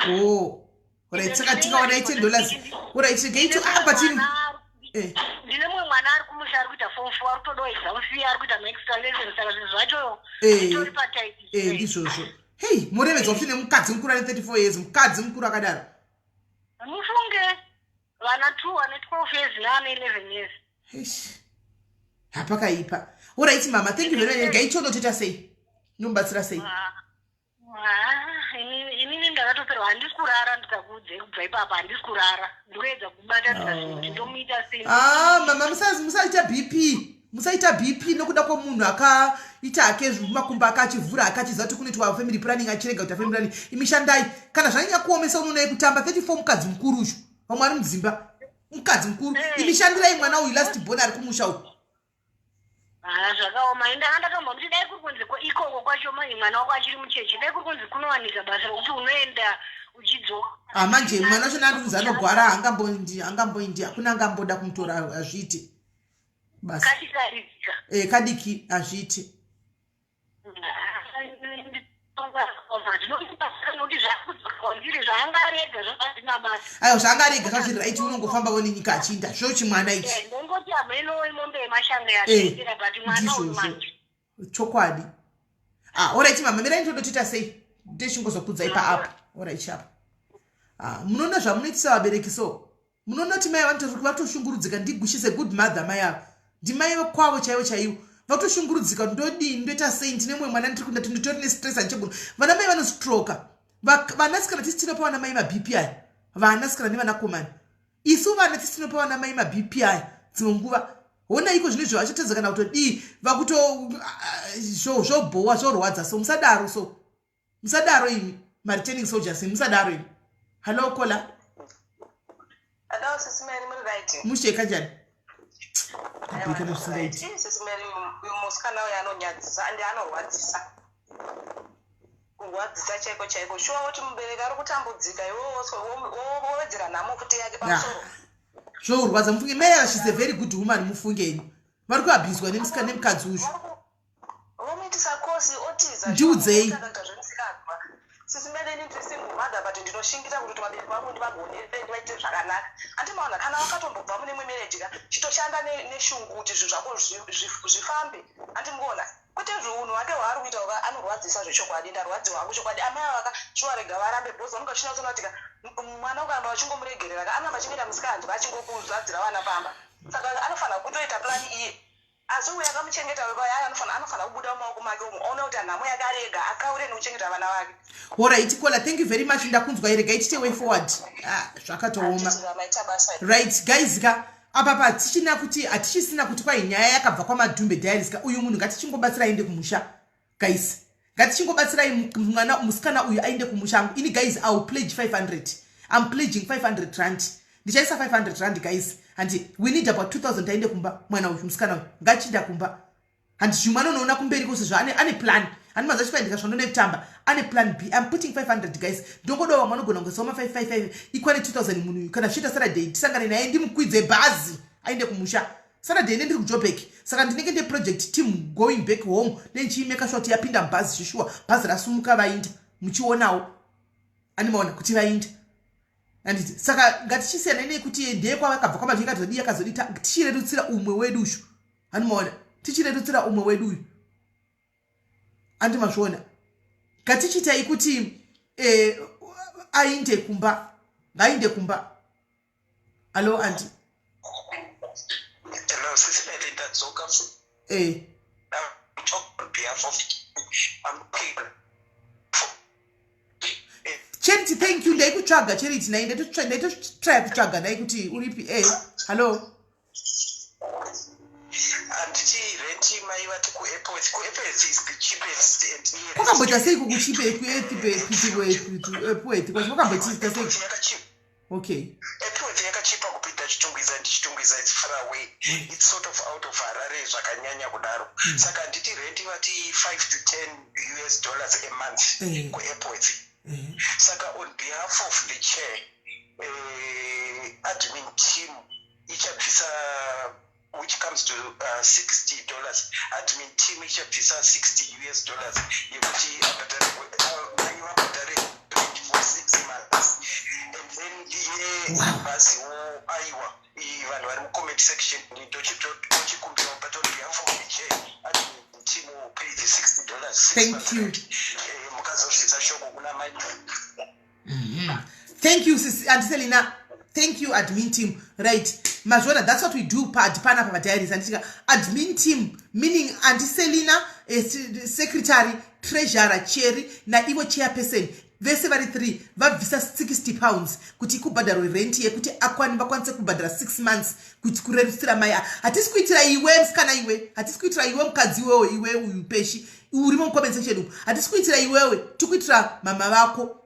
Oh, alright, saka tikawana $10, alright, regai tu ah, but Ndine mumwe mwana ari kumusha ari kuita form 4 ari kutodawo exam fee ari kuita maextra lesson saka zvinhu zvacho zvitori patight. Ndizvozvo. Hei, murevedzwa futi nemukadzi mukuru ane 34 years, mukadzi mukuru akadaro. Mufunge vana 2 ane 12 years neane 11 years. Eish. Hapakaipa. Alright mama, thank you very much. Regai tione toita sei, nomubatsira sei. Ah, inini ndakatoperwa handisi kurara ndikakuudzei kubva ipapa handisi kurara ndikuedza kubatanidza zvinhu kuti ndomuita sei. Ah, mama, musaita BP, musaita BP nokuda kwomunhu akaita hake makumbo ake achivhura ake achiziva kuti kunoitwa family planning achirega kuita family planning. Imishandai kana zvanyanya kuomesa unonai kutamba 34 mukadzi mukuru uyu vamwe ari mudzimba mukadzi mukuru. Imishandirai mwana uyu last born ari kumusha uyu. Ah, zvakaoma ndanga ndatombomuti dai kuri kunzi ikoko kwacho manje mwana wako achiri mucheche dai kuri kunzi kunowanika basa rokuti unoenda uchidzoka. Ah, manje mwana wacho nari kunzi anogwara hangamboindi hangamboindi hakuna angamboda kumutora hazviiti basa. Kachikarizika. Kadiki hazviiti. Zvaangarega zvazvina basa. Aiwa, zvaangarega zvazviri right unongofambawo nenyika achiinda zvo chimwana ichi. Ndongoti hameno mombe yemashanga yatendera but mwana uyu Ndizvozvo. manje. Chokwadi. Ah, alright mama, mirai ndotoita sei ndechingozokudzai paapo. Alright chapo. Ah, munoona zvamunoitisa vabereki so munoona kuti mai vatoshungurudzika ndigushise good mother mai ava ndimai kwavo chaivo chaivo vatoshungurudzika kuti ndodini ndoita sei ndine mumwe mwana ndiri kundati nditori nestress handichagona. Vana mai vanostroka vanasikana tisi tinopa vana mai maBP aya vanasikana nevanakomana isu vana tisi tinopa vana mai maBP aya dzimwe nguva hona iko zvino izvo vachatadza kana kutodii vakuto zvobhowa zvorwadza so musadaro so musadaro imi mareturning soldiers imi musadaro imi. Hallo caller. Hello, Sisi Mary, muri right? Mushe kanjani abhekana zvisingaiti. Sisi Mary, uyu musikana uyu anonyadzisa ande anorwadzisa. Kurwadzisa chaiko chaiko. Shuwa kuti mubereki ari kutambudzika iwe wowedzera nhamo futi yake pamusoro. Zvourwadza mufunge mai ava she's a very good woman mufunge imi vari kuabhizwa nemusikana nemukadzi uyu. Vomuitisa kosi otiza. Ndiudzei. Kuita zvemisikanzwa. Sisi Mary, ini ndiri single mother but ndinoshingira kuti vabereki vangu ndivagonere ndivaitire zvakanaka. Andimaona kana wakatombobva mune imwe marriage ka chitoshanda neshungu kuti zvinhu zvako zvifambe. Andimuona kwete zveunhu hwake hwaari kuita uka anorwadzisa zvechokwadi ndarwadziwa hangu chokwadi amai ava ka shuwa rega varambe because vanonga vachinyatsona kuti ka mwana ukaramba vachingomuregerera ka anoramba achingoita musikanzwa achingokuzadzira vana pamba saka anofanira kutoita plan iye asi uyo akamuchengeta wepaya anofanira kubuda mumaoko make umu aone kuti nhamo yake ari ega akaure nekuchengeta vana vake. Alright caller, thank you very much ndakunzwa regai tiite way forward. Ah, zvakatooma. Handiti maita basa. Right guys ka apa patichina kuti hatichisina kuti kwai nyaya yakabva kwaMadhumbe Diaries ka uyu munhu ngatichingobatsira aende kumusha guys ngatichingobatsirai mwana musikana uyu aende kumusha angu ini guys I will pledge 500. I'm pledging 500 rand ndichaisa 500 rand guys handi we need about 2000 aende kumba mwana uyu musikana uyu ngachiinda kumba handi zvimwe anonoona kumberi kwose zvo ane plan handi mazuva chipaindika zvando nekutamba ane plan B. I'm putting 500 guys ndongodawo vamwe vanogona kungoisawo ma555 ikwane 2000 munhu uyu kana zvichiita Saturday tisangane naye ndimukwidze bhazi aende kumusha. Saturday ndiri kuJoburg, saka ndinenge ndeproject team going back home, nendichiimeka sure kuti yapinda mubhazi zvishuwa, bhazi rasumuka, vainda muchionawo, animaona kuti vainda, anditi? Saka ngatichisiyana nekuti ndeyekwavakabva kwamazvi, yakazodii, yakazodii, tichirerutsira umwe wedu ushu, animaona, tichirerutsira umwe wedu uyu, andi mazviona? Ngatichiitai kuti ainde kumba, ngainde kumba. Hallo aunty. Hello, Sisi Mary, ndadzoka. I'm talking on behalf of, I'm talking Charity, thank you. Ndaikutsvaga, Charity. Nai ndaitotraya kutsvaga nai kuti uripi. Hallo. Handiti rent mai vati kuAirport, kuAirport is the cheapest and nearest. Kwakamboita sei kukuchipe kuEpworth kwacho? Kwakamboita sei? Epworth yakachipa. Epworth yakachipa kupinda Chitungwiza, and Chitungwiza is far away. It's sort of out of Harare zvakanyanya kudaro. Saka handiti rent vati 5 to 10 US dollars a month kuAirport? Saka on behalf of the chair, admin team ichabvisa, which comes to $60. Admin team ichabvisa 60 US dollars yekuti abhadhare, mai vabhadhare rent for 6 months, and then yebhaziwo, aiwa, vanhu vari mucomment section tochikumbirawo, but on behalf of the chair, admin team will pay the $60. Thank you. Mukazosvitsa shoko kuna mai. Thank you, sis Aunty Selina. Thank you, admin team. Right, mazviona, that's what we do panapa padiaries, anditika? Admin team meaning Aunty Selina, secretary, treasurer Cherry, naivo chairperson, vese vari 3 vabvisa £60 kuti kubhadharwe rent yekuti akwani vakwanise kubhadhara 6 months kuti kurerusira mai. Hatisi kuitira iwe musikana iwe, hatisi kuitira iwe mukadzi iwewe, iwe uyu peshi urimo mucomment section umu, hatisi kuitira iwewe, tikuitira mama vako,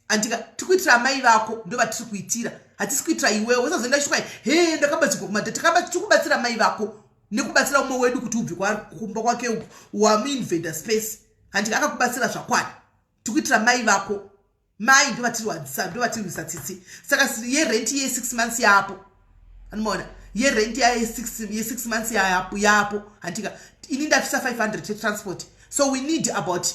andika? Tikuitira mai vako, ndo vatiri kuitira, hatisi kuitira iwewe. Usazoenda chitwai, he, ndakabatsirwa kumadha. Tiri kubatsira mai vako nekubatsira umwe wedu kuti ubve kumba kwake uku wamuinvada space, handika? Akakubatsira zvakwana. Tikuitira mai vako, mai ndo vatirwadzisa, ndo vatirwisa tsitsi. Saka yerent ye6 months yapo, anomaona, yerent ye6 months yapo, yapo, handika? Ini ndafisa 500 yetransport, so we need about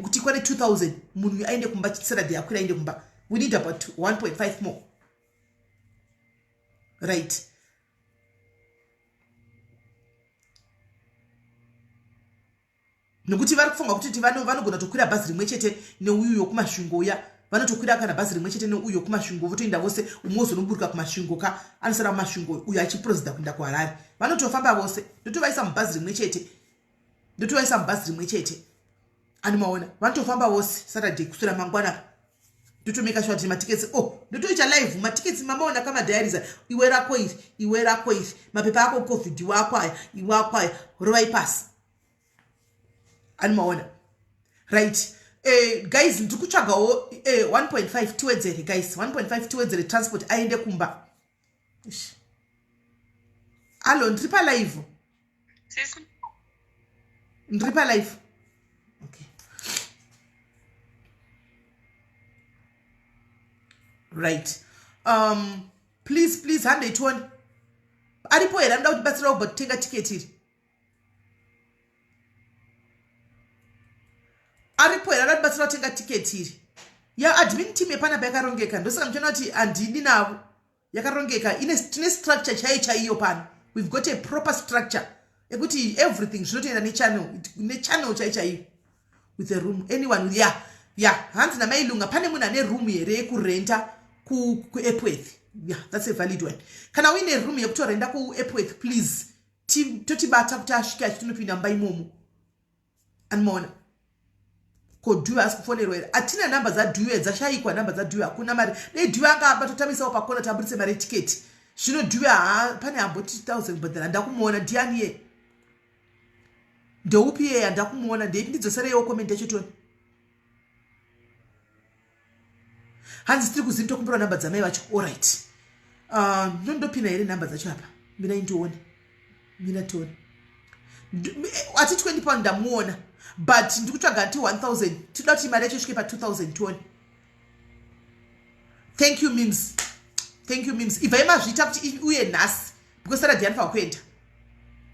kuti ikwane 2000, munhu aende kumba Saturday, akwira aende kumba. We need about 1.5 more, right? Nokuti vari kufunga kuti vanogona kutokwira bhazi rimwe chete neuyu yokuMasvingo uya, vanotokwira kana bhazi rimwe chete neuyu yokuMasvingo, votoenda vose, umwe ozonoburuka kuMasvingo ka, anosara muMasvingo, uyo achiprozida kuenda kuHarare. Vanotofamba vose, ndotovaisa mubhazi rimwe chete, ndotovaisa mubhazi rimwe chete, animaona? Vanotofamba vose Saturday kuswera mangwana. Ndotomeka sure kuti matickets, oh, ndotoita live matickets, mamaona kamadiaries. Iwe rako iri, iwe rako iri, mapepa ako, COVID wako aya, iwe ako aya, rovai pasi, animaona? Right, guys, ndiri kutsvagawo 1.5 tiwedzere, guys, 1.5 tiwedzere transport aende kumba. Hallo, ndiri palive. Ndiri palive. Okay, right, please, please, handei tione aripo here anoda kutibatsira kubva kutenga tiketi iri. Aripo here anoda kutibatsira kutenga tiketi iri? Ya, admin team yepanapa yakarongeka, ndosaka muchiona kuti handidi navo. Yakarongeka, ine, tine structure chaiyo chaiyo pano. We've got a proper structure ekuti everything zvinotoenda nechannel, nechannel chaiyo chaiyo. With a room, anyone? Ya, hanzi namailunga, pane munhu ane room here yekurenta kuEpworth? Yeah, that's a valid one. Kana uine room yekutorenda kuEpworth, please totibata kuti asvike achitonopinda mumba imomo, animaona? Ko Dhuve asi kufonerwa here? Hatina nhamba dzaDhuve, dzashayikwa nhamba dzaDhuve, hakuna mari. Dei Dhuve anga abatotamisawo pakona, taburitse mari yetiketi. Zvino Dhuve ha, pane hamboti 1000 kubhadhara. Ndakumuona, ndiani ye, ndeupi yeye handakumuona? Ndeipi? Ndidzosereiwo comment yacho toni. Hanzi tiri kuzini, tokumbira nhamba dzamai vacho. Alright, ndondopina here nhamba dzacho apa? Mina indione, mina tione. Ati £20, ndamuona, but ndikutsvaga ati 1000. Tinoda kuti mari yacho isvike pa2000, tione. Thank you, Mims. Thank you, Mims. Ibvai mazviita kuti uye nhasi, because Saturday anofanwa kuenda.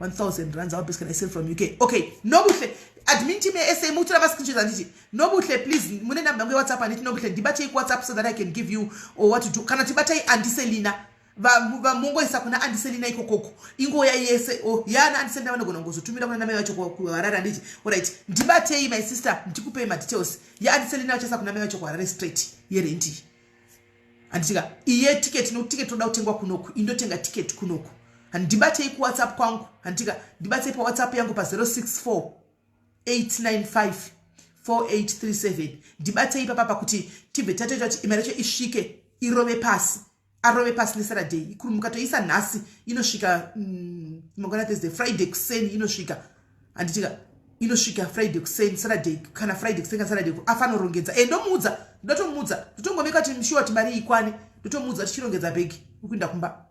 1000 rands our best can I send from UK okay nobuhle admin team ye-SA mukutora mascreenshots handiti nobuhle please mune number yangu yewhatsapp handiti nobuhle ndibatei kuwhatsapp so that I can give you or what to do kana tibatai andiselina vamongoisa kuna andiselina ikokoko ingoya yese o oh, yana andiselina vanogona kungozotumira kuna namai vacho kuharare handiti orit ndibatei my sister ndikupei madetails yaandiselina vachaisa kuna mai vacho kuharare straight yerenti handitika iye ticket nokuti ticket toda kutengwa kunoku indotenga ticket kunoku handibatei kuwhatsapp kwangu handitika ndibatei pawhatsapp yangu pa 064 895 4837 ndibatei ipapapa kuti tibve tatoita kuti imari yacho isvike irove pasi arove pasi nesaturday ikuru mukatoisa nhasi inosvika mm, mangwana thursday friday kuseni inosvika handitika inosvika friday kuseni saturday kana friday kuseni kana saturday afanorongedza e ndomuudza ndotomuudza ndotongomeka kuti shuwa kuti mari ikwane ndotomuudza kuti chirongedza bhegi ukuinda kumba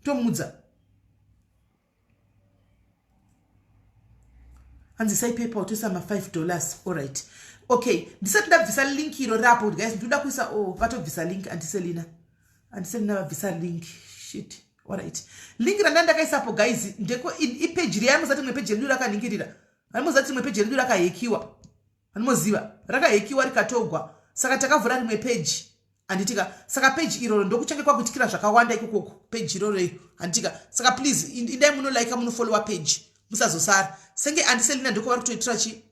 tomuudza hanzi isai paypal toisa ma5 dollars allright okay ndisati ndabvisa link iro rapo guys ndinoda kuisa o oh, vatobvisa link andiselina andiselina vabvisa link shit allright link randa ndakaisapo guys ndeko ipeji riya muzati rimwe peji redu rakaningirira animozati rimwe peji redu rakahekiwa animoziva rakahekiwa rikatogwa saka takavhura rimwe peji handitika saka peji iroro ndokuchange kwakuitikira zvakawanda ikokoko peji iroro iyo handitika saka please indai munolaika munofollowa peji musazosara senge andiselina ndiko vari kutoitira chi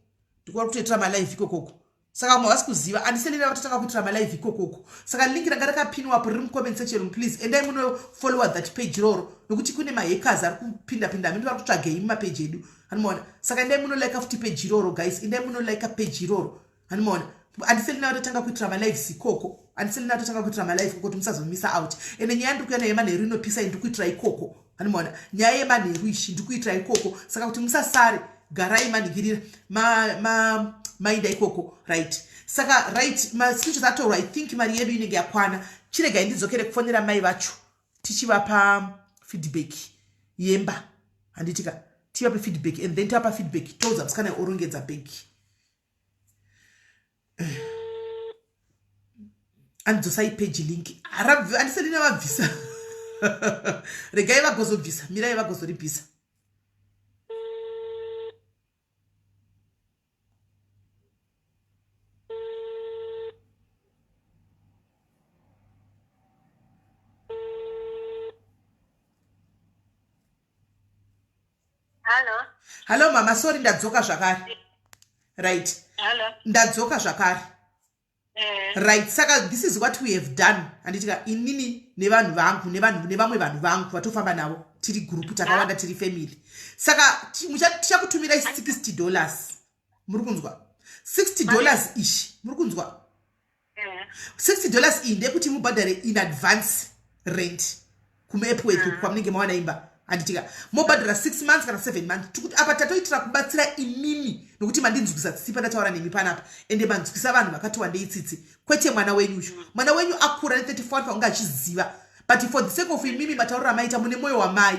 ndiko vari kutoitira malive ikokoko saka vamwe havasi kuziva andiselina vatotanga kuitira malive ikokoko saka link ranga rakapinwapo riri mucomment section please endai munofollowa that page iroro nokuti kune mahackers ari kupinda pinda amene vari kutsvagei mumapeji edu anomaona saka endai munolaika futi peji iroro guys endai munolaika peji iroro anomaona andiselina vatotanga kuitira malives ikoko andiselina vatotanga kuitira malive ikoko kuti musazomisa out ende nyaya ndiri kuya nayo yemanheru inopisa ndiri kuitira ikoko anomaona nyaya yemanheru ishi ndiri kuitira ikoko saka kuti musasare garai manhikirira maenda ikoko right saka right mascreenshots atorwa i think mari yedu inenge yakwana chiregai ndidzokere kufonera mai vacho tichivapa feedback yemba handitika tivape feedback and then tavapa feedback toudza musikana orongedza bhegi eh. andidzosai page link andisati ndavabvisa regai vagozobvisa mirai vagozoribvisa Hello. Hello mama, sorry ndadzoka zvakare. Right. Hello. Ndadzoka zvakare. Eh. Right, saka this is what we have done. Handitika inini nevanhu vangu nevanhu nevamwe vanhu vangu vatofamba navo tiri group takawanda tiri family. Saka tichakutumirai 60 dollars. Muri kunzwa? 60 dollars ishi. Muri kunzwa? 60 dollars iyi ndeyekuti mubhadhare in advance rent kumaepworth uku kwamunenge mawana imba handitika mobhadhara 6 months kana 7 months tikuti apa tatoitira kubatsira imimi nokuti mandinzwisa tsitsi pandataura nemi panapa ende manzwisa vanhu vakati wandei tsitsi kwete mwana wenyu uyu mwana wenyu akura ne34 pakunge achiziva but for the sake of imimi matauriro amaita mune mwoyo wamai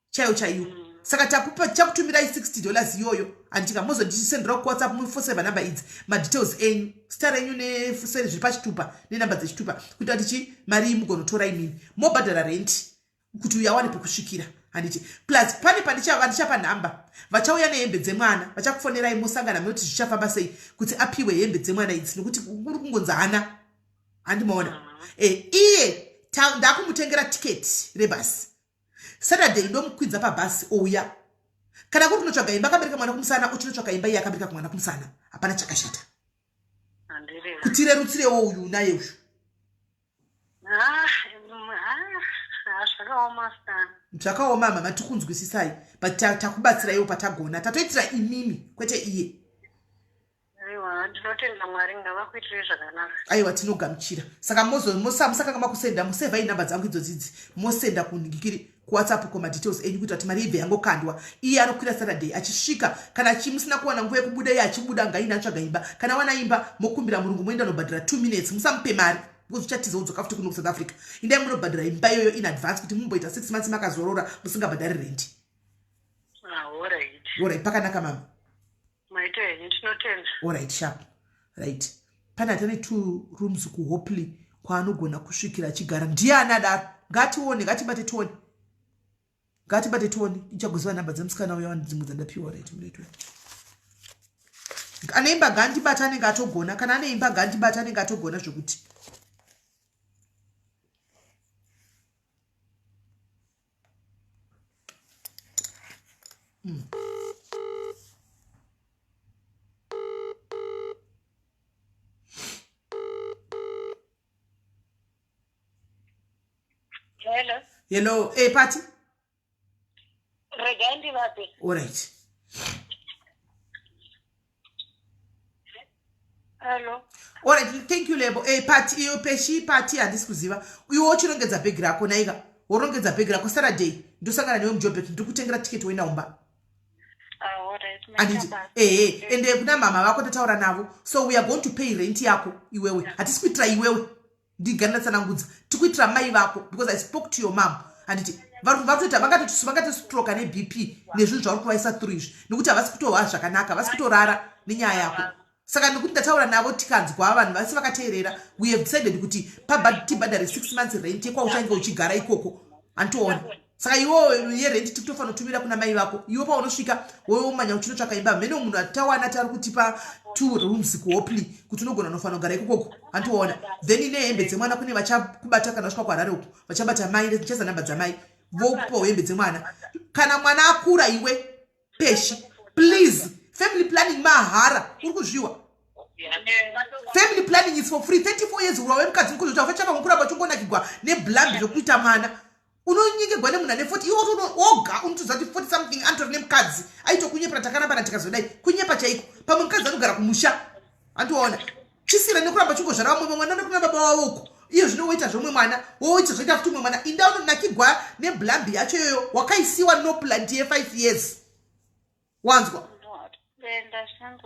chaiyo chaiyo saka takupa tichakutumirai 60 dollars iyoyo anditika mozondisendera kuwhatsapp mufoseva number idzi madetails enyu zita renyu nefuseri zviri pachitupa nenumber dzechitupa kuita kuti chi mari iyi mugonotora imimi mobhadhara rent kuti uyo awane pekusvikira handiti plus pane pandichapa nhamba vachauya nehembe dzemwana vachakufonerai mosangana munoti zvichafamba sei kuti apiwe hembe dzemwana idzi nokuti uri kungonzi hana handimaona e, iye ndakumutengera tiketi rebhasi Saturday ndomukwidza pabhasi ouya kana kuri kunotsvaga imba akabereka mwana kumusana uchinotsvaka imba iye akabereka mwana kumusana hapana chakashata kuti rerutsirewo uyu unaye uyu ah, ah, zvakaoma mama tikunzwisisai but takubatsiraiwo patagona tatoitira imimi kwete iye Aiwa ndinotenda Mwari ngavakuitirei zvakanaka. Aiwa tinogamuchira. Saka mozo musakanga makusenda musevhai number dzangu idzodzi idzi mosenda kunhikiri kuwhatsapp ko madetails enyu kuita kuti mari ibve yangokandwa. Iye anokwira Saturday achisvika kana musina kuwana nguva yekubuda iye achibuda ngaine atsvaga imba. Kana wana imba mokumbira murungu moenda nobhadhara 2 minutes musamupe mari because uchatiza wodzoka futi kuno kusouth africa indai munobhadhara imba iyoyo in advance kuti mumboita 6 months makazorora musingabhadhari rent. Ah, alright. Alright pakanaka mama. Maita henyu tinotenda. Alright sharp. Right. Pane atane two rooms kuHopley kwaanogona kusvikira achigara. Ndiani adaro? Ngatione, ngatibate tione. Ngatibate tione ichagoziva nhamba dzemusikana uya dzimwe dzandapiwa right muretwe. Ane imba ngandibata anenge atogona kana ane imba ngandibata anenge atogona zvekuti. Hello. Hello, hey Pati. Regai ndivape. All right. Hello. All right, thank you Lebo. Hey Pati, iyo peshi Pati handisi kuziva. Iwe uchirongedza bhegi rako naika. Worongedza bhegi rako Saturday. Ndosangana newe muJoburg ndikutengera ticket woenda kumba. Anditi ehe ende kuna mama vako tataura navo. So we are going to pay rent yako iwewe. Hatisi kuitira iwewe. Ndigara ndatsanangudza. Tikuitira mai vako because I spoke to your mom. Anditi vakutoita vangatostroka neBP nezvinhu zvauri kuvaisa through izvi nekuti havasi kutohwa zvakanaka, havasi kutorara nenyaya yako. Saka nekuti ndataura navo tikanzwa vanhu vese vakateerera, we have decided kuti tibhadhare 6 months rent yekwauchange uchigara ikoko. Anditoona. Saka iwewo yerent tikutofanira kutumira kuna mai vako. Iwe paunosvika womanya uchinotsvaka imba. Mheno munhu atawana tari kutipa 2 rooms kuHopley kuti unogona unofanira kugara ikokoko. Anditoona. Then ine hembe dzemwana kune vachakubata kana wasvika kuHarare uko. Vachabata mai, ndichaza namba dzamai. Vokupa hembe dzemwana. Kana mwana akura iwe peshi please family planning mahara uri kuzviwa family planning is for free 34 years ura wemukadzi mukuru kuti auchava mukuramba uchingonakigwa neblambi zvekuita mwana unonyengegwa nemunhu ane 40 iwe woga unotoziva kuti 40 something anotori nemukadzi aitokunyepera takarambana tikazodai kunyepa chaiko pamwe mukadzi anogara kumusha andiona chisira nekuramba chingozvara vamwe mwana nekuna baba wavo uko iye zvino woita zvomwe mwana woita zvoita futi umwe mwana inda unonakigwa neblambi yacho iyoyo wakaisiwa noplant ye5 years wanzwa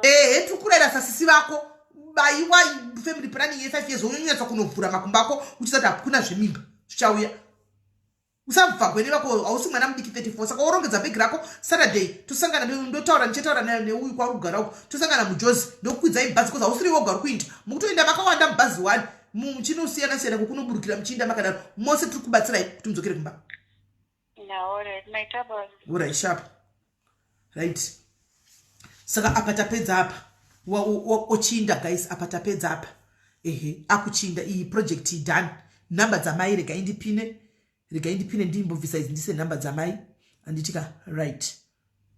ehe tiri kurayira sasisi vako baiwa family planning ye5 years wonyatsa kunovhura makumbo ako uchisati hakuna zvemimba zvichauya usabva gwene vako hausi mwana mudiki 34 saka worongedza bhegi rako saturday tosangana ndotaura ndichataura neuyu kwauri kugara uko tosangana mujozi ndokukwidzai mubhazi bcause hausiri woga uri kuinda mukutoinda makawanda mubhazi one muchinosiyana siyana kukunoburukira muchiinda makadaro mose tiri kubatsirai kuti mudzokere kumba orit sharp right saka apa tapedza apa ochinda guys apa tapedza apa ehe akuchinda iyi project done number dzamai regai ndipine regai ndipine ndimbobvisa idzi ndise number dzamai anditika right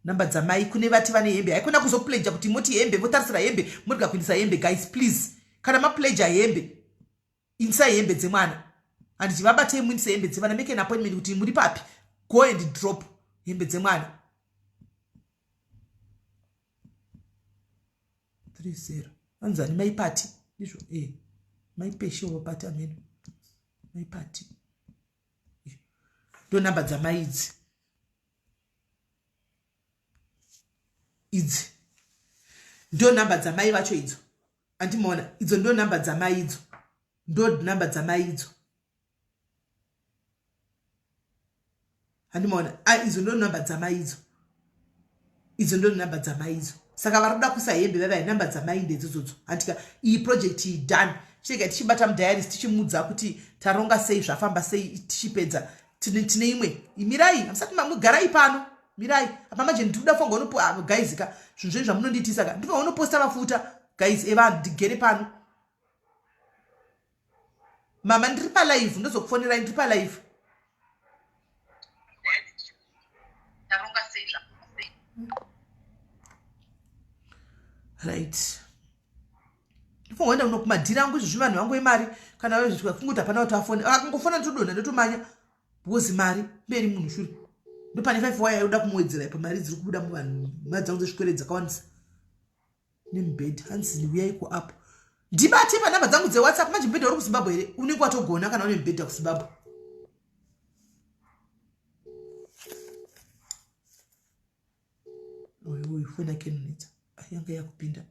number dzamai kune vati vane hembe haikona kuzopleja kuti moti hembe votarisira hembe murega kuindisa hembe guys please kana mapleja hembe Indisai hembe dzemwana handiti vabatei muindise hembe dzevana make an appointment kuti muri papi go and drop hembe dzemwana 30 anzani maipati ndizvo e eh, maipeshe wapati ameno maipati ndo namba dzamai idzi idzi ndo namba dzamai vacho idzo andimaona idzo ndo namba dzamai idzo ndo namba dzamai idzo handimaona a idzo ndo namba dzamai idzo idzo ndo namba dzamai idzo saka vari kuda kuisa hembe vavai namba dzamai ndedzidzodzo handitika iyi project iyi done chirega tichibata mudiaris tichimudza kuti taronga sei zvafamba sei tichipedza tine imwe mirai hamusati mamugarai pano mirai apa manje ndikuda kufanirwa unopo ah, guys ka zvinhu zvenyu zvamunondiitisa ka ndikufanirwa unoposta mafuta guys evanhu ndigere pano mama ndiri palive ndozokufonerai ndiri palive right ndifanirwa kuenda kumadhiri angu izvozvi vanhu vangu vemari kana kungoti hapana kuti afone akangofona ndotodonha ndotomanya because mari mberi munhu shure ndopane 5 waya yoda kumuwedzera ipo mari dziri kubuda muvanhu mari dzangu dzezvikwere dzakawandisa nemubhedha hanzi uyai kuapp ndibate panhamba dzangu dzewhatsapp manje mubhedha uri kuzimbabwe here unenge watogona kana une mubhedha kuzimbabwe uyu uyu foni yake inonetsa yanga yakupinda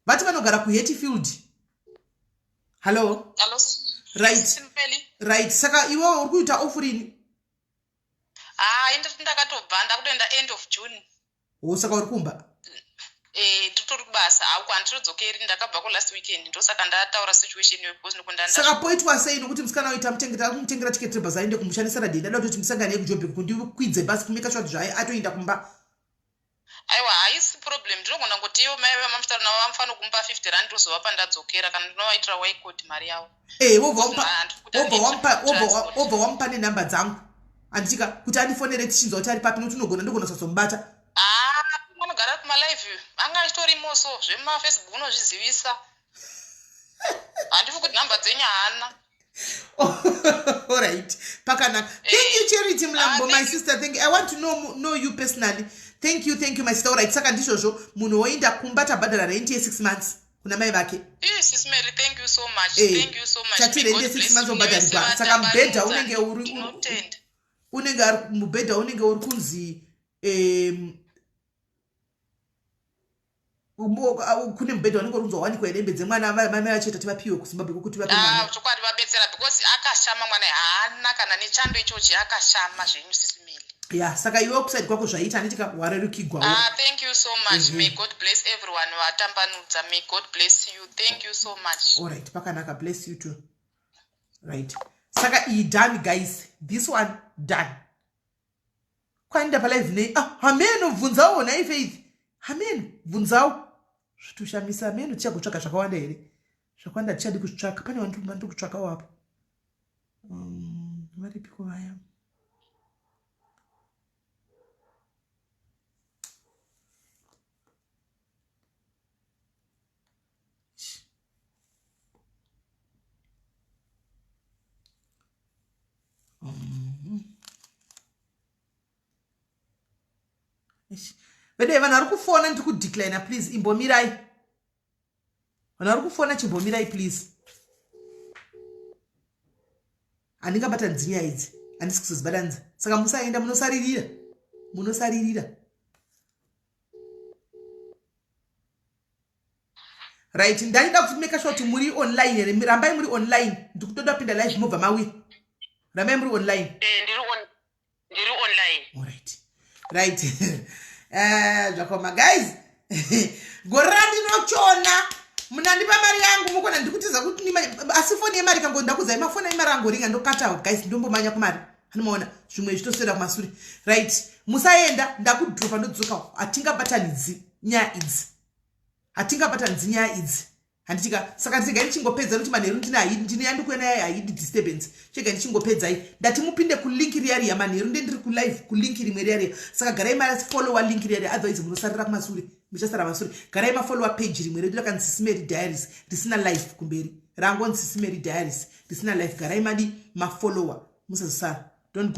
vati vanogara kuhetfield hallo right right saka iwewe uri kuita off rini haa indati ndakatobva ndakutoenda end of june wo saka uri kumba Eh, titori kubasa hauko handitodzokeri ndakabva kulast weekend ndosaka ndataura situation iyo because nokundanda saka poitwa sei nokuti musikana uyu tamutengera takumutengera ticket rebhazi aende kumusha nesaturday ndada kutoti musangane yekujobek kundikwidze basi kumeka sure kuti zvaai atoenda kumba. Aiwa haisi problem ndinogona kungoti ivo mai vamamuchitaura navo vamufanira kumupa 50 rand ndozovapa ndadzokera kana ndinovaitira ycode mari yavo. Eh, wobva wamupa wobva wamupa wobva wamupa nenumber dzangu handitika kuti andifonere tichinzwa kuti ari papi nokuti unogona ndogona kusazomubata. Haa anogara kumalive anga achitorimo so zvemafacebook unozvizivisa handifi kuti number dzenyu haana. Alright, pakanaka. Thank you Charity Mlambo, my sister. Thank you. I want to know you personally. Thank you, thank you my sister. Alright, saka ndizvozvo munhu woenda kumba tabhadhara rent ye 6 months kuna mai vake. Eh, sis Mary, thank you so much. Eh, thank you so much. Tati rent ye 6 months wobhadharirwa. Saka mubhedha unenge uri unenge ari mubhedha unenge uri kunzi kune mubhedha unenge uri kunzi wawanikwa here hembe dzemwana mai vachiita tivapiwe kuzimbabwe kokuti vape mwana. Ah, chokwadi vabetsera because akashama mwana haana kana nechando ichochi akashama zvenyu sisi Meli. Ya saka iwe kuside kwako zvaita handiti ka warerukigwawo. Ah, thank you so much. May God bless everyone vatambanudza. May God bless you. Thank you so much. All right, pakanaka. Bless you too. Right. Saka iyi done guys. This one done. Kwaenda palive nei? Ah, hameno bvunzawo nhai Faith. Hameno bvunzawo. Zvitushamisa hameno tichagotsvaka zvakawanda here? Zvakawanda tichadi kuzvitsvaka. Pane vanhu vandiri kutsvakawo apa. Varipiko vaya? Vede vanhu vari kufona ndiri kudeclina please imbomirai. Vanhu vari kufona chimbomirai please. Handingabatanidzi nyaya idzi, handisi kuzodzibatanidza. Saka musaenda munosaririra. Munosaririra. Right, ndaida kuti make sure kuti muri online here. Rambai muri online. Ndikutoda kupinda live mobva mawira. Rambai muri online. Eh, ndiri online. All right. Right. Zvakoma guys. Gore randinochona munandipa mari yangu mukona ndikutiza kuti asi foni yemari kango ndakudzai mafoni emari angoringa ndokatawo guys ndombomanya kumari. Anomaona zvimwe zvitoswera kumasure. Right. Musaenda ndakudropa ndodzoka. Hatingabatanidzi nyaya idzi. Hatingabatanidzi nyaya idzi. Handitika saka ndiregai ndichingopedza nokuti manheru ndine haidi ndine yandikuya nayo haidi disturbance. Chega ndichingopedzai. Ndati mupinde kulink riya riya manheru nde ndiri kulive kulink rimwe riya riya. Saka garai mafollowa link riya riya otherwise munosarira kumasure. Muchasara masure. Garai mafollowa page rimwe redu rakanzi Sisi Mary Diaries risina live kumberi. Rangonzi Sisi Mary Diaries risina live. Garai madi mafollowa musazosara.